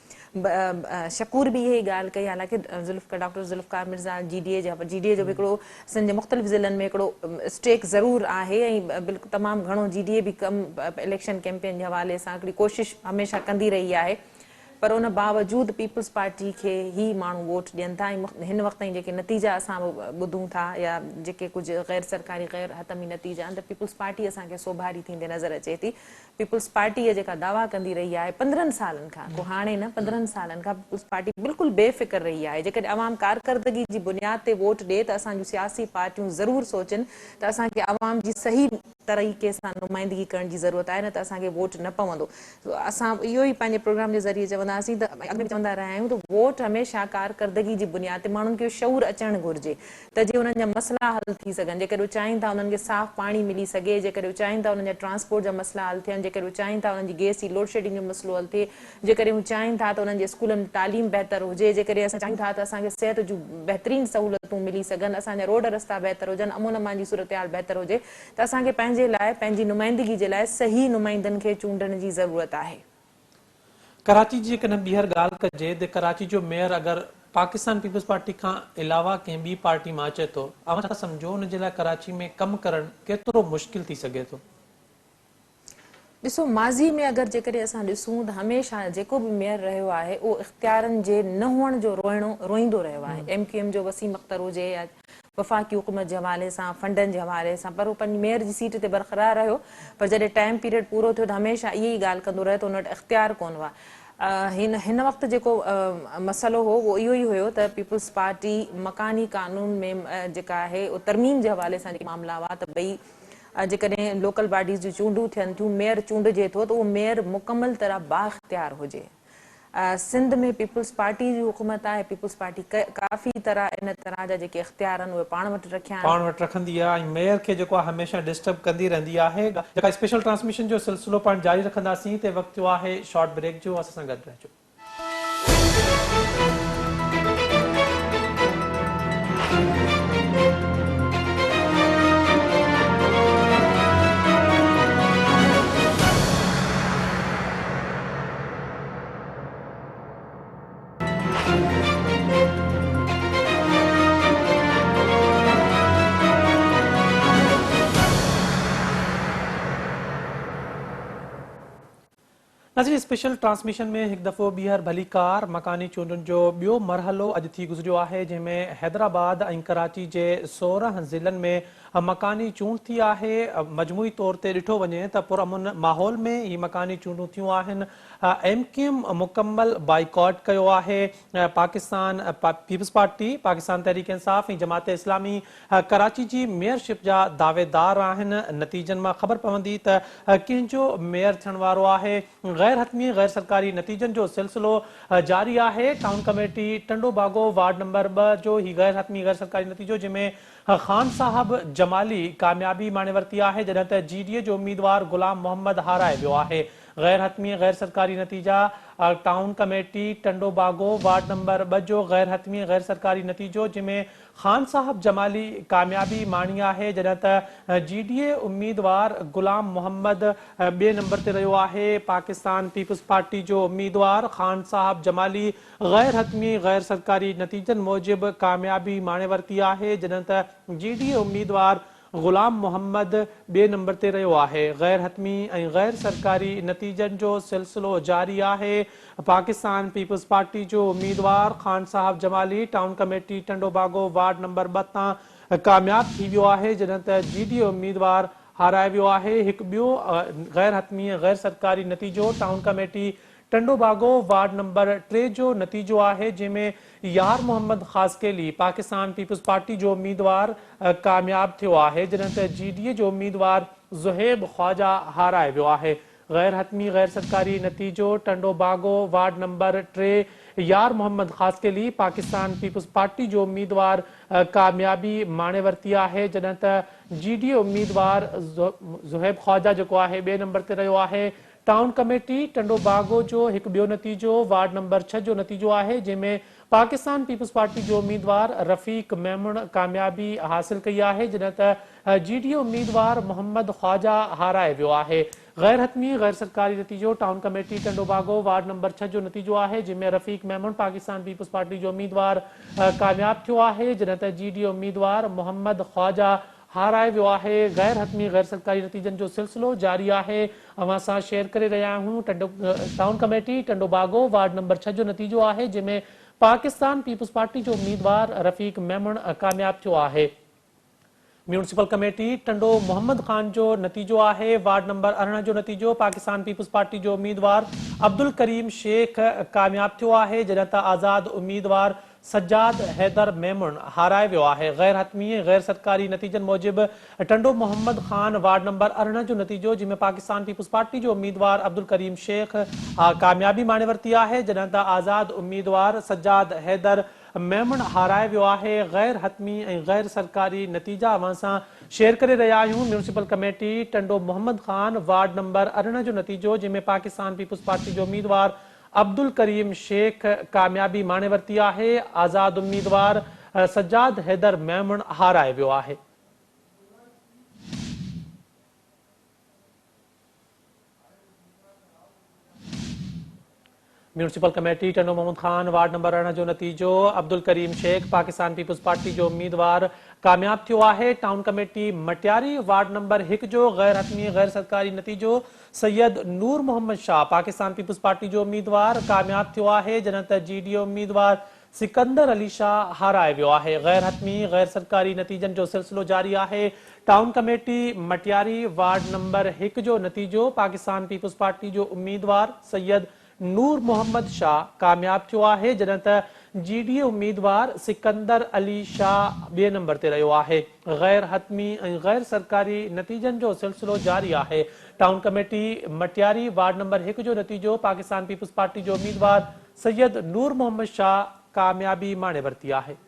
شڪور به اها ئي ڳالهه ڪئي حالانڪه Zulfiqar doctor Zulfiqar Mirza G D A جي جي ڊي اي جو به هڪڙو سنڌ جي مختلف ضلعن ۾ هڪڙو اسٽيڪ ضرور آهي ۽ بلڪل تمام گهڻو جي ڊي اي به ڪم اليڪشن ڪيمپين جي حوالي سان هڪڙي ڪوشش هميشه ڪندي رهي آهي پر ان باوجود پيپلز پارٽي کي هي ماڻهو ووٽ ڏين ٿا ۽ هن وقت تائين جيڪي نتيجا اسان به ٻڌون ٿا يا جيڪي ڪجهه غير سرڪاري غير حتمي نتيجا آهن ته پيپلز پارٽي اسان کي سوڀاري ٿيندي نظر اچي ٿي پيپلز پارٽي جيڪا دعويٰ ڪندي رهي آهي 15 سالن کان ڪو هاڻي نه 15 سالن کان پيپلز پارٽي بلڪل بي فڪر رهي آهي جيڪڏهن عوام ڪارڪردگي جي بنياد تي ووٽ ڏي ته اسان جون سياسي پارٽيون ضرور سوچن ته اسان کي عوام جي صحيح طريقي سان نمائندگي ڪرڻ جي ضرورت آهي نه ته اسان کي ووٽ نه پوندو اسان اهو ئي پنهنجي پروگرام جي ذريعي چوندا هئاسين ته اڳ ۾ به چوندا رهيا آهيون ته ووٽ هميشه ڪارڪردگي جي بنياد تي ماڻهن کي اهو شعور اچڻ گهرجي ته جيئن انهن جا مسئلا حل ٿي سگهن، جيڪڏهن هو چاهين ٿا انهن کي صاف پاڻي ملي سگهي، جيڪڏهن هو چاهين ٿا انهن جا ٽرانسپورٽ جا مسئلا حل ٿين، جيڪڏهن هو چاهين ٿا انهن جي گئس جي لوڊشيڊنگ جو مسئلو حل ٿئي، جيڪڏهن هو چاهين ٿا ته انهن جي اسڪولن ۾ تعليم بهتر هجي، جيڪڏهن اسان چاهيون ٿا ته اسان کي صحت جون بهترين سهولتون ملي سگهن، اسان جا روڊ رستا بهتر هجن، امن امان جي صورتحال بهتر هجي ته اسان کي پنهنجي لاء پنهنجي نمائندگي جي لاء صحيح نمائندن کي چونڊڻ جي ضرورت آهي. ڪراچي جي جيڪڏهن ٻيهر ڳالهه ڪجي ته ڪراچي جو ميئر اگر پاڪستان پيپلز پارٽي کان علاوه ڪنهن ٻي پارٽي مان اچي ٿو، اوهان ڇا ٿا سمجهو ان جي لاء ڪراچي ۾ ڪم ڪرڻ ڪيترو مشڪل ٿي سگهي ٿو؟ ڏسو ماضي ۾ اگر جيڪڏهن اسان ڏسون ته هميشه جيڪو به ميئر رهيو آهي اهو اختيارن جي نه هئڻ جو روئڻو روئيندو رهيو آهي ايم ڪيو ايم جو وسيم اختر هجي يا وفاقي حڪومت جي حوالي سان فنڊن جي حوالي سان پر هو پنهنجي ميئر جي سيٽ تي برقرار رهيو پر جڏهن ٽائيم پيريڊ پورو ٿيو ته هميشه اهي ئي ڳالهه ڪندو رهيو ته هن وٽ اختيار ڪونه هئا هن هن وقت جيڪو مسئلو هو اهو اهو ئي هيو ته پيپلز پارٽي مڪاني قانون ۾ جيڪا آهي اهو ترميم جي حوالي سان جيڪي معاملا هئا ته ٻئي جيڪڏهن لوڪل باڊيز جون چونڊون ٿين ٿيون، ميئر چونڊجي ٿو ته اهو ميئر مڪمل طرح بااختيار هجي. سنڌ ۾ پيپلز پارٽي جي حڪومت آهي، پيپلز پارٽي ڪافي طرح ان طرح جا جيڪي اختيار آهن اهي پاڻ وٽ رکيا آهن. پاڻ وٽ رکندي آهي ۽ ميئر کي جيڪو آهي هميشه ڊسٽرب ڪندي رهندي آهي. جيڪا اسپيشل ٽرانسميشن جو سلسلو پاڻ جاري رکنداسين تي وقت ٿيو آهي شارٽ بريڪ جو اسان سان گڏ رهجو. ناظرين اسپيشل ٽرانسميشن ۾ هڪ دفعو ٻيهر ڀليڪار، مڪاني چونڊن جو ٻيو مرحلو اڄ ٿي گذريو آهي جنهن ۾ حيدرآباد ۽ ڪراچي جي 16 ضلعن ۾ مڪاني چونڊ ٿي آهي، مجموعي طور تي ڏٺو وڃي ته پرامن ماحول ۾ هي مڪاني چونڊون ٿيون آهن، ايم ڪيو ايم مڪمل بائيڪاٽ ڪيو آهي، پاڪستان پيپلز پارٽي، پاڪستان تحريڪ انصاف ۽ جماعت اسلامي ڪراچي جي ميئر شپ جا دعويدار آهن، نتيجن مان خبر پوندي ته ڪنهن جو ميئر ٿيڻ وارو آهي، غير حتمي غير سرڪاري نتيجن جو سلسلو جاري آهي، town committee Tando Bago ward number 2 جو هي غير حتمي غير سرڪاري نتيجو جنهن ۾ خان صاحب جمالي ڪاميابي ماڻي ورتي آهي جڏهن ته جي ڊي اي جو اميدوار غلام محمد هارائي ويو آهي، غير حتمي غير سرڪاري نتيجا town committee Tando Bago ward number 2 جو غير حتمي غير سرڪاري نتيجو جنهن ۾ خان صاحب جمالي ڪاميابي ماڻي آهي جڏهن ته جي ڊي اي اميدوار غلام محمد ٻئي نمبر تي رهيو آهي، پاڪستان پيپلز پارٽي جو اميدوار خان صاحب جمالي غير حتمي غير سرڪاري نتيجن موجب ڪاميابي ماڻي ورتي آهي جڏهن ته جي ڊي اي اميدوار غلام محمد ٻئي نمبر تي رهيو آهي. غير حتمي ۽ غير سرڪاري نتيجن جو سلسلو جاري آهي. پاڪستان پيپلز پارٽي جو اميدوار Khan Sahib Jamali town committee Tando Bago ward number 2 تان ڪامياب ٿي ويو آهي جڏهن ته جي ڊي اي اميدوار هارائي ويو آهي. هڪ ٻيو غير حتمي ۽ غير سرڪاري نتيجو town committee Tando Bago ward number 3 جو نتيجو آهي جنهن ۾ يار محمد خاصخيلي پاڪستان پيپلز پارٽي جو اميدوار ڪامياب ٿيو آهي جڏهن ته جي ڊي اي جو اميدوار زوهيب خواجه هارائي ويو آهي غير حتمي غير سرڪاري نتيجو Tando Bago ward number 3 Yar Muhammad Khaskheli Pakistan peoples party جو اميدوار ڪاميابي ماڻي ورتي آهي جڏهن ته جي ڊي اي اميدوار زوهيب خواجه جيڪو آهي ٻئي نمبر تي رهيو آهي ٽائون ڪميٽي ٽنڊو باگو جو هڪ ٻيو نتيجو وارڊ نمبر 6 جو نتيجو آهي جنهن ۾ پاڪستان پيپلز پارٽي جو اميدوار رفيق ميمڻ ڪاميابي حاصل ڪئي آهي جڏهن ته جي ڊي اي اميدوار محمد خواجه هارائي ويو آهي غير حتمي غير سرڪاري نتيجو town committee Tando Bago ward number 6 جو نتيجو آهي جنهن ۾ رفيق ميمڻ پاڪستان پيپلز پارٽي جو اميدوار ڪامياب ٿيو آهي جڏهن ته جي ڊي اي اميدوار محمد خواجه هارائي ويو آهي، غير حتمي غير سرڪاري نتيجن جو سلسلو جاري آهي، اوهان سان شيئر ڪري رهيا آهيون Tando town committee Tando Bago ward number 6 جو نتيجو آهي جنهن ۾ پاڪستان پيپلز پارٽي جو اميدوار رفيق ميمڻ ڪامياب ٿيو آهي، ميونسپل ڪميٽي ٽنڊو محمد خان جو نتيجو آهي، وارڊ نمبر 18 جو نتيجو پاڪستان پيپلز پارٽي جو اميدوار عبدالڪريم شيخ ڪامياب ٿيو آهي جڏهن ته آزاد اميدوار سجاد حيدر ميمڻ هارائي ويو آهي، غير حتمي ۽ غير سرڪاري نتيجن موجب ٽنڊو محمد خان وارڊ نمبر 18 جو نتيجو جنهن ۾ پاڪستان پيپلز پارٽي جو اميدوار عبدالڪريم شيخ ڪاميابي ماڻي ورتي آهي جڏهن ته آزاد اميدوار سجاد حيدر ميمڻ هارائي ويو آهي، غير حتمي ۽ غير سرڪاري نتيجا اوهان سان شيئر ڪري رهيا آهيون، municipal committee Tando Muhammad Khan ward number 18 جو نتيجو جنهن ۾ پاڪستان پيپلز پارٽي جو اميدوار عبدالڪريم شيخ ڪاميابي ماڻي ورتي آهي، آزاد اميدوار سجاد حيدر ميمڻ هارائي ويو آهي. Municipal committee Tando Muhammad Khan ward number 18 جو نتيجو، عبدالڪريم شيخ پاڪستان پيپلز پارٽي جو اميدوار ڪامياب ٿيو آهي، town committee Matiari ward number 1 جو غير حتمي غير سرڪاري نتيجو سيد نور محمد شاهه پاڪستان پيپلز پارٽي جو اميدوار ڪامياب ٿيو آهي، جڏهن ته جي ڊي اي اميدوار سڪندر علي شاهه هارائي ويو آهي، غير حتمي غير سرڪاري نتيجن جو سلسلو جاري آهي، town committee Matiari ward number 1 جو نتيجو پاڪستان پيپلز پارٽي جو اميدوار سيد نور محمد شاهه ڪامياب ٿيو آهي، جڏهن ته جي ڊي اي اميدوار سڪندر علي شاهه ٻئي نمبر تي رهيو آهي، غير حتمي ۽ غير سرڪاري نتيجن جو سلسلو جاري آهي، town committee Matiari ward number 1 جو نتيجو پاڪستان پيپلز پارٽي جو اميدوار سيد نور محمد شاهه ڪاميابي ماڻي ورتي آهي.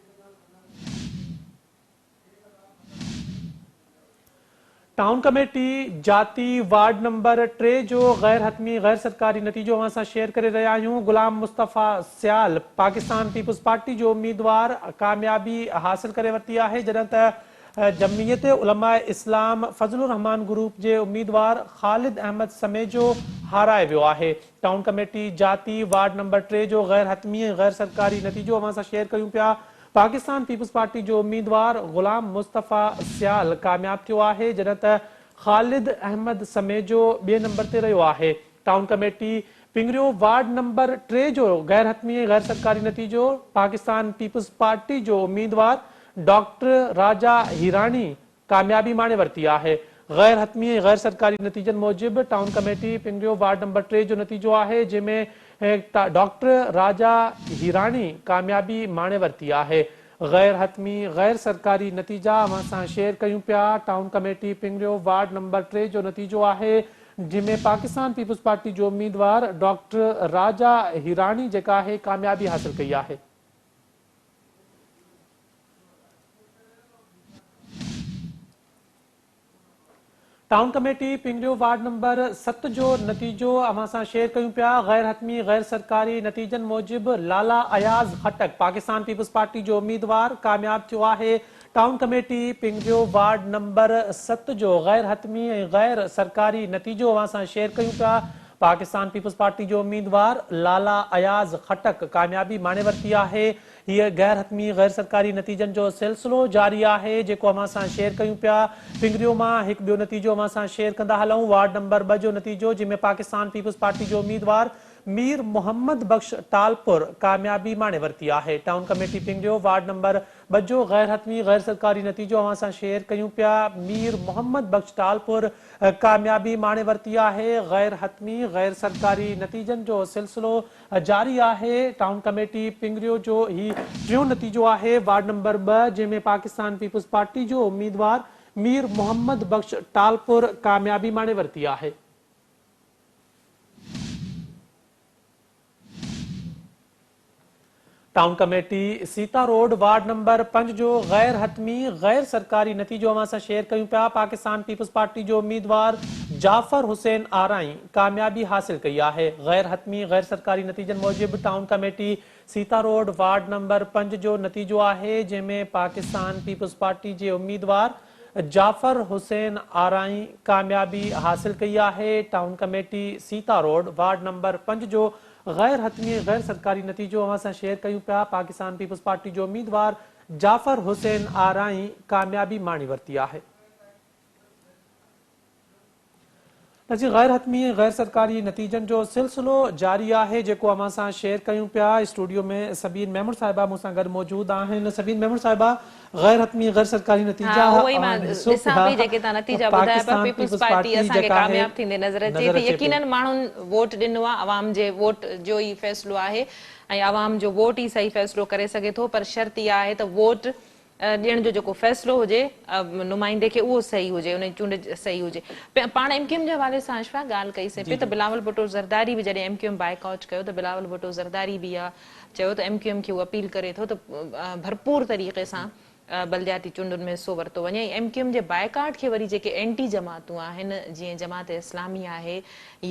ٽائون ڪميٽي جاتي وارڊ نمبر 3 جو غير حتمي غير سرڪاري نتيجو اوهان سان شيئر ڪري رهيا آهيون، غلام مصطفيٰ سيال پاڪستان پيپلز پارٽي جو اميدوار ڪاميابي حاصل ڪري ورتي آهي، جڏهن ته جمعيت علماء اسلام فضل الرحمان گروپ جي اميدوار خالد احمد سميجو هارائي ويو آهي. ٽائون ڪميٽي جاتي وارڊ نمبر 3 جو غير حتمي ۽ غير سرڪاري نتيجو اوهان سان شيئر ڪيون پيا. پاڪستان پيپلز پارٽي جو اميدوار غلام مصطفيٰ سيال ڪامياب ٿيو آهي جڏهن ته خالد احمد سميجو ٻئي نمبر تي رهيو آهي. Town committee Pangrio ward number 3 جو غير حتمي ۽ غير سرڪاري نتيجو پاڪستان پيپلز پارٽي جو اميدوار ڊاڪٽر راجا هيراڻي ڪاميابي ماڻي ورتي آهي. غير حتمي ۽ غير سرڪاري نتيجن موجب town committee Pangrio ward number 3 جو نتيجو آهي جنهن ۾ ڊاڪٽر راجا هيراڻي ڪاميابي ماڻي ورتي آهي. غير حتمي غير سرڪاري نتيجا اوهان سان شيئر ڪيون پيا town committee Pangrio ward number 3 جو نتيجو آهي جنهن ۾ پاڪستان پيپلز پارٽي جو اميدوار ڊاڪٽر راجا هيراڻي جيڪا آهي ڪاميابي حاصل ڪئي آهي. Town committee Pangrio ward number 7 جو نتيجو اوهان سان شيئر ڪيون پيا، غير حتمي غير سرڪاري نتيجن موجب لالا اياز خٽڪ پاڪستان پيپلز پارٽي جو اميدوار ڪامياب ٿيو آهي، town committee Pangrio ward number 7 جو غير حتمي ۽ غير سرڪاري نتيجو اوهان سان شيئر ڪيون پيا، پاڪستان پيپلز پارٽي جو اميدوار لالا اياز خٽڪ ڪاميابي ماڻي ورتي آهي، هيء غير حتمي غير سرڪاري نتيجن جو سلسلو جاري آهي جيڪو اوهان سان شيئر ڪيون پيا. پنگريو مان هڪ ٻيو نتيجو اوهان سان شيئر ڪندا هلون وارڊ نمبر 2 جو نتيجو جنهن ۾ پاڪستان پيپلز پارٽي جو اميدوار مير محمد بخش ٽالپر ڪاميابي ماڻي ورتي آهي. Town committee Pangrio ward number 2 جو غير حتمي غير سرڪاري نتيجو اوهان سان شيئر ڪيون پيا. مير محمد بخش ٽالپر ڪاميابي ماڻي ورتي آهي. غير حتمي غير سرڪاري نتيجن جو سلسلو جاري آهي، ٽائون ڪميٽي پنگريو جو هي ٽيون نتيجو آهي، وارڊ نمبر 2 جنهن ۾ پاڪستان پيپلز پارٽي جو اميدوار مير محمد بخش ٽالپر ڪاميابي ماڻي ورتي آهي. Town committee Sita road ward number 5 جو غير حتمي غير سرڪاري نتيجو اوهان سان شيئر ڪيون پيا، پاڪستان پيپلز پارٽي جو اميدوار جعفر حسين آرائين ڪاميابي حاصل ڪئي آهي، غير حتمي غير سرڪاري نتيجن موجب town committee Sita road ward number 5 جو نتيجو آهي جنهن ۾ پاڪستان پيپلز پارٽي جي اميدوار جعفر حسين آرائين ڪاميابي حاصل ڪئي آهي، town committee Sita road ward number 5 جو غير حتمي ۽ غير سرڪاري نتيجو اوهان سان شيئر ڪيون پيا، پاڪستان پيپلز پارٽي جو اميدوار جعفر حسين آرائين ڪاميابي ماڻي ورتي آهي. ناظرين غير حتمي ۽ غير سرڪاري نتيجن جو سلسلو جاري آهي جيڪو اوهان سان شيئر ڪيون پيا، اسٽوڊيو ۾ سبين ميمڻ صاحبه مون سان گڏ موجود آهن، سبين ميمڻ صاحبه غير حتمي ۽ غير سرڪاري ها نتيجا اهو ئي اوهان مان ڏسو ڏسان پيا پئي جيڪي توهان ته نتيجا ٻڌايا پيا Pakistan peoples peoples party party اسان کي جيڪا آهي ڪامياب ٿيندي نظر اچي نظر ٿي اچي پئي. يقينن ماڻهن ووٽ ڏنو آهي عوام جي ووٽ جو ئي فيصلو آهي ۽ عوام جو ووٽ ئي صحيح فيصلو ڪري سگهي ٿو پر شرط اها آهي ته ووٽ ڏيڻ جو جيڪو فيصلو هجي نمائندي کي اهو صحيح هجي ان جي چونڊ صحيح هجي پاڻ ايم ڪيو ايم جي حوالي سان اشفاق ڳالهه ڪئي سين جي پئي ته جي. بلاول ڀٽو زرداري به جڏهن ايم ڪيو ايم بائيڪاٽ ڪيو ته بلاول ڀٽو زرداري به اها چيو ته ايم ڪيو ايم کي هو اپيل ڪري ٿو ته ڀرپور طريقي سان بلدياتي چونڊن ۾ حصو ورتو وڃي ۽ ايم ڪيو ايم جي بائيڪاٽ کي وري جيڪي اينٽي جماعتون آهن جيئن جماعت اسلامي آهي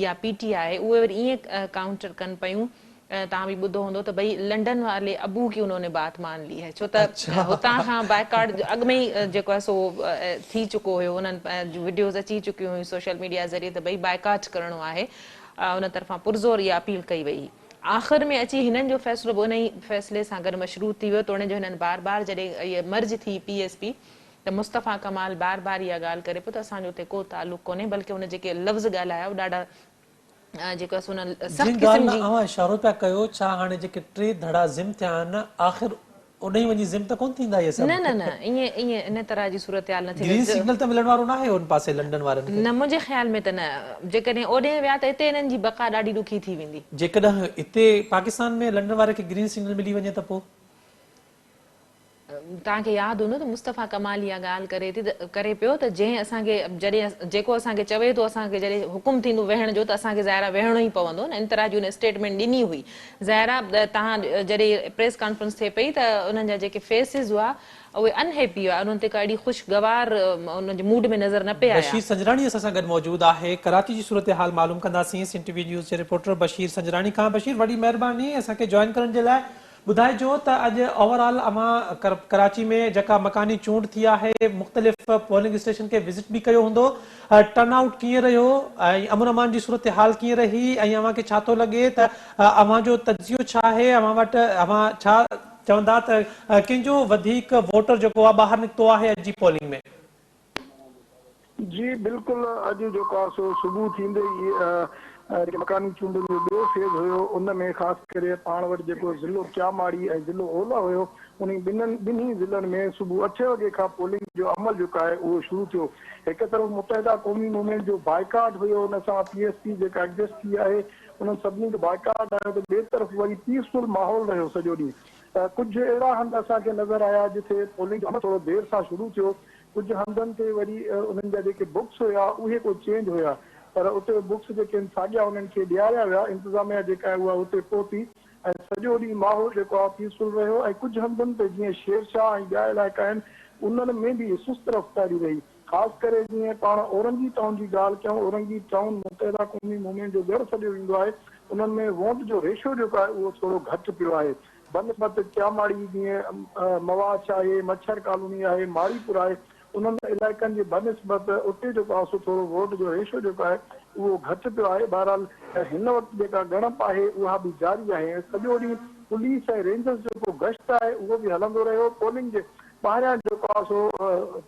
يا پي ٽي آء اهي وري ائين ڪائونٽر ڪن پيون توهان به ٻڌو هوندو ته ڀئي لنڊن والي ابو ڪي انهون ني بات مان لي هي ڇو ته هتان کان بائيڪاٽ اڳ ۾ ئي جيڪو آهي سو ٿي چڪو هيو انهن جون وڊيوز اچي چڪيون هيون سوشل ميڊيا ذريعي ته ڀئي بائيڪاٽ ڪرڻو آهي ان طرفان پرزور اها اپيل ڪئي وئي هئي. آخر ۾ اچي هنن جو فيصلو به انهي فيصلي سان گڏ مشروط ٿي ويو توڻي جو هنن بار بار جڏهن اهي مرج ٿي پي ايس پي ته مصطفيٰ ڪمال بار بار اها ڳالهه ڪري پيو ته اسان جو اتي ڪو تعلق ڪونهي بلڪه هن جيڪي لفظ ڳالهايا اهي ڏاڍا جيڪو آهي سو ان سخت جنهن ڳالهه قسم جي. ڏانهن اوهان اشارو پيا ڪيو ڇا هاڻي جيڪي ٽي ڌڙا ضم ٿيا آهن آخر انهي وڃي ضم ته ڪونه ٿيندا اهي سڀ. نه نه نه ائين ائين ان طرح جي صورتحال نه گرين ٿيندي. سگنل ته ملڻ وارو ناهي ان پاسي لنڊن وارن کي. نه منهنجي خيال ۾ ته نه جيڪڏهن اوڏهين ويا ته اتي انهن جي بقا ڏاڍي ڏکي ٿي ويندي. جيڪڏهن اتي پاڪستان ۾ لنڊن واري کي گرين سگنل ملي وڃي ته پوء؟ توهان کي ياد هوندو ته مصطفيٰ ڪمال اها ڳالهه ڪري ٿي ته ڪري پيو ته جنهن اسان کي جڏهن جيڪو اسان کي چوي ٿو اسان کي جڏهن حڪم ٿيندو ويهڻ جو ته اسان کي ظاهر آهي ويهڻو ئي پوندو نه ان طرح جي هن اسٽيٽمينٽ ڏني هئي ظاهر آهي توهان جڏهن پريس ڪانفرنس ٿئي پئي ته انهن جا جيڪي فيسز هئا اهي ان هيپي هئا انهن تي ڪا اهڙي خوشگوار انهن جي موڊ ۾ نظر نه پئي آيا. بشير سنجراڻي اسان سان گڏ موجود آهي ڪراچي جي صورتحال معلوم ڪنداسين سنڌ ٽي وي نيوز جي رپورٽر بشير سنجراڻي کان بشير وڏي مهرباني اسان کي جوائن ڪرڻ جي لاء ٻڌائجو ته اڄ اوور آل اوهان ڪراچي ۾ جيڪا مڪاني چونڊ ٿي آهي مختلف پولنگ اسٽيشن کي وزٽ به ڪيو هوندو ٽرن آئوٽ ڪيئن رهيو ۽ امن امان جي صورتحال ڪيئن رهي ۽ اوهان کي ڇا ٿو لڳي ته اوهان جو تجزيو ڇا آهي اوهان وٽ اوهان ڇا چوندا ته ڪنهن جو وڌيڪ ووٽر جيڪو آهي ٻاهر نڪتو آهي اڄ جي پولنگ ۾. جي بلڪل اڄ جيڪو آهي سو صبح ٿيندي ئي جيڪي مڪاني چونڊن جو ٻيو فيز هيو ان ۾ خاص ڪري پاڻ وٽ جيڪو ضلعو ڪياماڙي ۽ ضلعو اولهه هيو انهي ٻنهن ٻنهي ضلعن ۾ صبح اٺين وڳي کان پولنگ جو عمل جيڪو آهي اهو شروع ٿيو هڪ طرف متحده قومي موومينٽ جو بائيڪاٽ هيو ان سان پي ايس پي جيڪا ايگزسٽ ٿي آهي انهن سڀني جو بائيڪاٽ آيو ته ٻئي طرف وري پيسفل ماحول رهيو سڄو ڏينهن ڪجهه اهڙا هنڌ اسان کي نظر آيا جتي پولنگ جو عمل ٿورو دير سان شروع ٿيو ڪجهه هنڌن تي وري انهن جا جيڪي بڪس هيا اهي ڪو چينج هيا پر اتي بڪس جيڪي آهن ساڳيا انهن کي ڏياريا ويا انتظاميا جيڪا آهي اها اتي پهتي ۽ سڄو ڏينهن ماحول جيڪو آهي پيسفل رهيو ۽ ڪجهه هنڌن تي جيئن شير شاهه ۽ ٻيا علائقا آهن انهن ۾ به سست رفتاري رهي خاص ڪري جيئن پاڻ اورنگي ٽائون جي ڳالهه ڪيون اورنگي ٽائون متحده قومي موومينٽ جو ڳڙهه سڏيو ويندو آهي انهن ۾ ووٽ جو ريشو جيڪو آهي اهو ٿورو گهٽ پيو آهي بنسبت ڪياماڙي جيئن مواڇ آهي، مڇر ڪالوني آهي، ماڙيپور آهي، انهن علائقن جي بنسبت اتي جيڪو آهي سو ٿورو ووٽ جو ريشو جيڪو آهي اهو گهٽ پيو آهي. بهرحال هن وقت جيڪا ڳڻپ آهي اها به جاري آهي ۽ سڄو ڏينهن پوليس ۽ رينجرز جو جيڪو گشت آهي اهو به هلندو رهيو. پولنگ جي ٻاهريان جيڪو آهي سو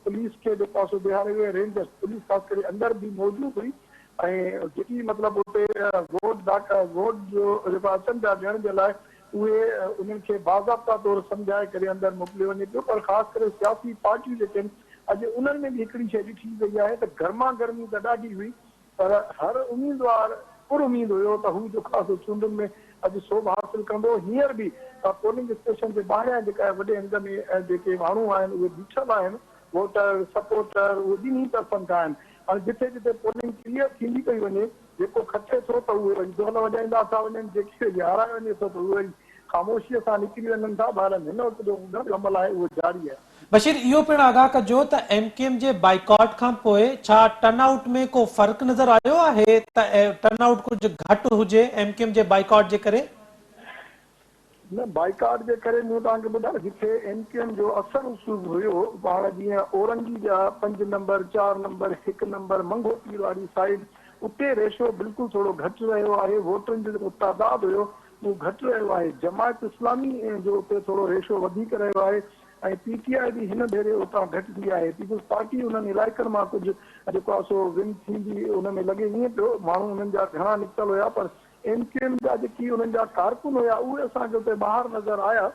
پوليس کي جيڪو آهي سو بيهاريو ويو ۽ رينجرز پوليس خاص ڪري اندر به موجود هئي ۽ جيڪي مطلب اتي ووٽ ووٽ جو جيڪو اچن پيا ڏيڻ جي لاء اهي انهن کي باضابطا طور سمجهائي ڪري اندر موڪليو وڃي پيو پر خاص ڪري سياسي پارٽيون جيڪي آهن اڄ انهن ۾ به هڪڙي شيء ڏٺي وئي آهي ته گرما گرمي ته ڏاڍي هئي پر هر اميدوار پر اميد هيو ته هو جيڪو آهي سو چونڊن ۾ اڄ سوڀ حاصل ڪندو هينئر به پولنگ اسٽيشن جي ٻاهريان جيڪا وڏي انگ ۾ جيڪي ماڻهو آهن اهي بيٺل آهن ووٽر سپورٽر اهي ٻنهي طرفن کان آهن هاڻي جٿي جٿي پولنگ ڪليئر ٿيندي پئي وڃي جيڪو کٽي ٿو ته اهي وري دهل وڄائيندا ٿا وڃن، جيڪي وري هارائي وڃي ٿو ته اهي وري خاموشيء سان نڪري وڃن ٿا. بهرحال هن وقت جو ڳڻپ عمل آهي اهو جاري آهي. بشير اهو پڻ آگاهه ڪجو ته ايم ڪيو ايم جي بائيڪاٽ کان پوء ڇا ٽرن آئوٽ ۾ ڪو فرق نظر آيو آهي ته ٽرن آئوٽ ڪجهه گهٽ هجي ايم ڪيو ايم جي بائيڪاٽ جي ڪري؟ نه بائيڪاٽ جي ڪري مون توهان کي ٻڌايو جٿي ايم ڪيو ايم جو اثر رسوخ هيو پاڻ جيئن اورنگي جا پنج نمبر چار نمبر هڪ نمبر منگهو پير واري سائيڊ اتي ريشو بلڪل ٿورو گهٽ رهيو آهي ووٽرن جو جيڪو تعداد هيو اهو گهٽ رهيو آهي جماعت اسلامي جو اتي ٿورو ريشو وڌيڪ رهيو آهي ۽ پي ٽي آء به هن ڀيري اتان گهٽ ٿي آهي پيپلز پارٽي انهن علائقن مان ڪجهه جيڪو آهي سو ون ٿيندي ان ۾ لڳي ائين پيو ماڻهو انهن جا گهڻا نڪتل هيا پر ايم ڪيو ايم جا جيڪي انهن جا ڪارڪن هيا اهي اسان کي اتي ٻاهر نظر آيا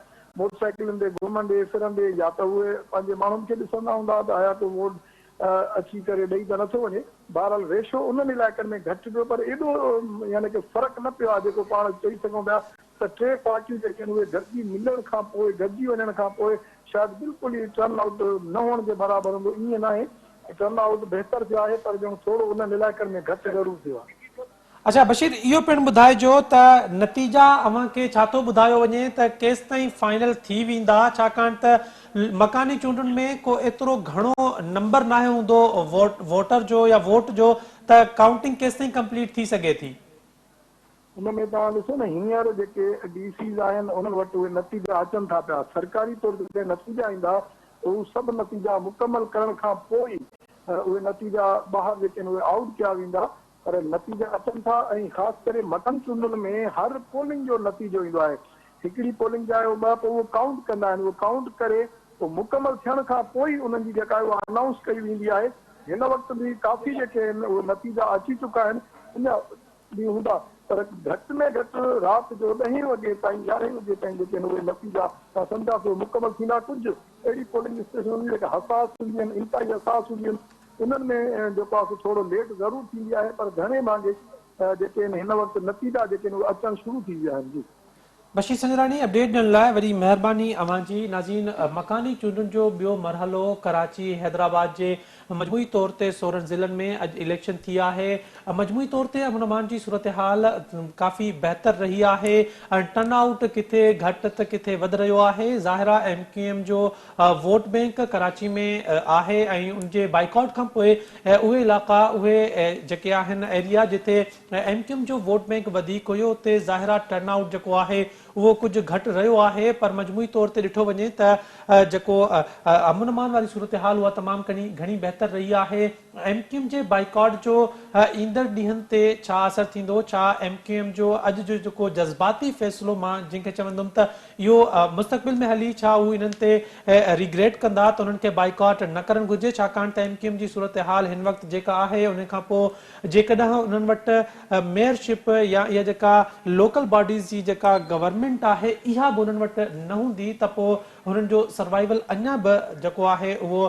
موٽر سائيڪلن تي گهمندي ڦرندي يا ته اهي پنهنجي ماڻهن کي ڏسندا هوندا ته آيا ڪو ووٽ اچي ڪري ڏئي ته نٿو وڃي بهرحال ريشو انهن علائقن ۾ گهٽ پيو پر ايڏو يعني ڪه فرق نه پيو آهي جيڪو پاڻ چئي سگهون پيا ته ٽي پارٽيون جيڪي آهن اهي گڏجي ملڻ کان پوء گڏجي وڃڻ کان پوء شايد بلڪل ئي ٽرن آئوٽ نه هئڻ جي برابر هوندو ائين ناهي ٽرن آئوٽ بهتر ٿيو آهي پر ڄڻ ٿورو انهن علائقن ۾ گهٽ ضرور ٿيو آهي. اڇا بشير اهو پڻ ٻڌائجو ته نتيجا اوهان کي ڇا ٿو ٻڌايو وڃي ته ڪيستائين فائنل ٿي ويندا ڇاڪاڻ ته مڪاني چونڊن ۾ ڪو ايترو گهڻو نمبر ناهي هوندو ووٽر جو يا ووٽ جو ته ڪائونٽنگ ڪيستائين ڪمپليٽ ٿي سگهي ٿي. ان ۾ توهان ڏسو نه هينئر جيڪي ڊي سيز آهن انهن وٽ اهي نتيجا اچن ٿا پيا سرڪاري طور تي جڏهن نتيجا ايندا ته هو سڀ نتيجا مڪمل ڪرڻ کان پوء ئي اهي نتيجا ٻاهر جيڪي آهن اهي آئوٽ ڪيا ويندا. پر نتيجا اچن ٿا ۽ خاص ڪري مڪاني چونڊن ۾ هر پولنگ جو نتيجو ايندو آهي. هڪڙي پولنگ جاء ٻه پوء اهو ڪائونٽ ڪندا آهن اهو ڪائونٽ ڪري پوء مڪمل ٿيڻ کان پوء ئي انهن جي جيڪا آهي اها انائونس ڪئي ويندي آهي. هن وقت به ڪافي جيڪي آهن اهي نتيجا اچي چڪا آهن اڃا به هوندا پر گهٽ ۾ گهٽ رات جو ڏهين وڳي تائين يارهين وڳي تائين جيڪي آهن اهي نتيجا مان سمجهان ٿو مڪمل ٿيندا ڪجهه اهڙي پولنگ اسٽيشن هونديون جيڪي حساس هونديون آهن انتهائي حساس هونديون آهن انهن ۾ جيڪو آهي سو ٿورو ليٽ ضرور ٿيندي آهي پر گهڻي ڀاڱي جيڪي آهن هن وقت نتيجا جيڪي آهن اهي اچڻ شروع ٿي ويا آهن جي. بشير سنجراڻي اپڊيٽ ڏيڻ لاء وڏي مهرباني اوهان جي. ناظرين مڪاني چونڊن جو ٻيو مرحلو ڪراچي حيدرآباد جي مجموعي طور تي 16 ضلعن ۾ اڄ اليڪشن ٿي آهي مجموعي طور تي امن امان جي صورتحال ڪافي بهتر رهي آهي ۽ ٽرن آئوٽ ڪٿي گهٽ ته ڪٿي وڌ رهيو آهي ظاهر آهي ايم ڪيو ايم جو ووٽ بينڪ ڪراچي ۾ آهي ۽ ان جي بائيڪاٽ کان پوء اهي علائقا اهي جيڪي آهن ايريا جتي ايم ڪيو ايم جو ووٽ بينڪ وڌيڪ هيو اتي ظاهر آ ٽرن آئوٽ جيڪو آهي اهو ڪجهه گهٽ رهيو آهي پر مجموعي طور تي ڏٺو وڃي ته جيڪو امن امان واري صورتحال اها تمام گهڻي بهتر رهي آهي ايم ڪيو ايم جي بائيڪاٽ جو ايندڙ ڏينهن تي ڇا اثر ٿيندو ڇا ايم ڪيو ايم جو اڄ جو جيڪو جذباتي فيصلو مان جنهن کي چوندم ته اهو مستقبل ۾ هلي ڇا هو انهن تي ريگريٽ ڪندا ته انهن کي بائيڪاٽ نه ڪرڻ گهرجي ڇاڪاڻ ته ايم ڪيو ايم جي صورتحال هن وقت جيڪا آهي ان کان پوء جيڪڏهن انهن وٽ ميئر شپ يا اها جيڪا لوڪل باڊيز جي جيڪا گورنمينٽ آهي اها به انهن وٽ نه هوندي ته پوء هنن جو سروائيول اڃا به جيڪو آهي اهو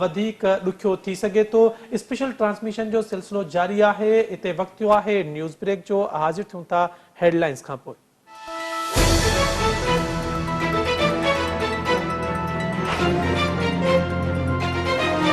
وڌيڪ ڏکيو ٿي سگهي ٿو. اسپيشل ٽرانسميشن جو سلسلو جاري آهي. اتي وقت ٿيو آهي نيوز بريڪ جو حاضر ٿيون ٿا هيڊ لائنز کان پوء.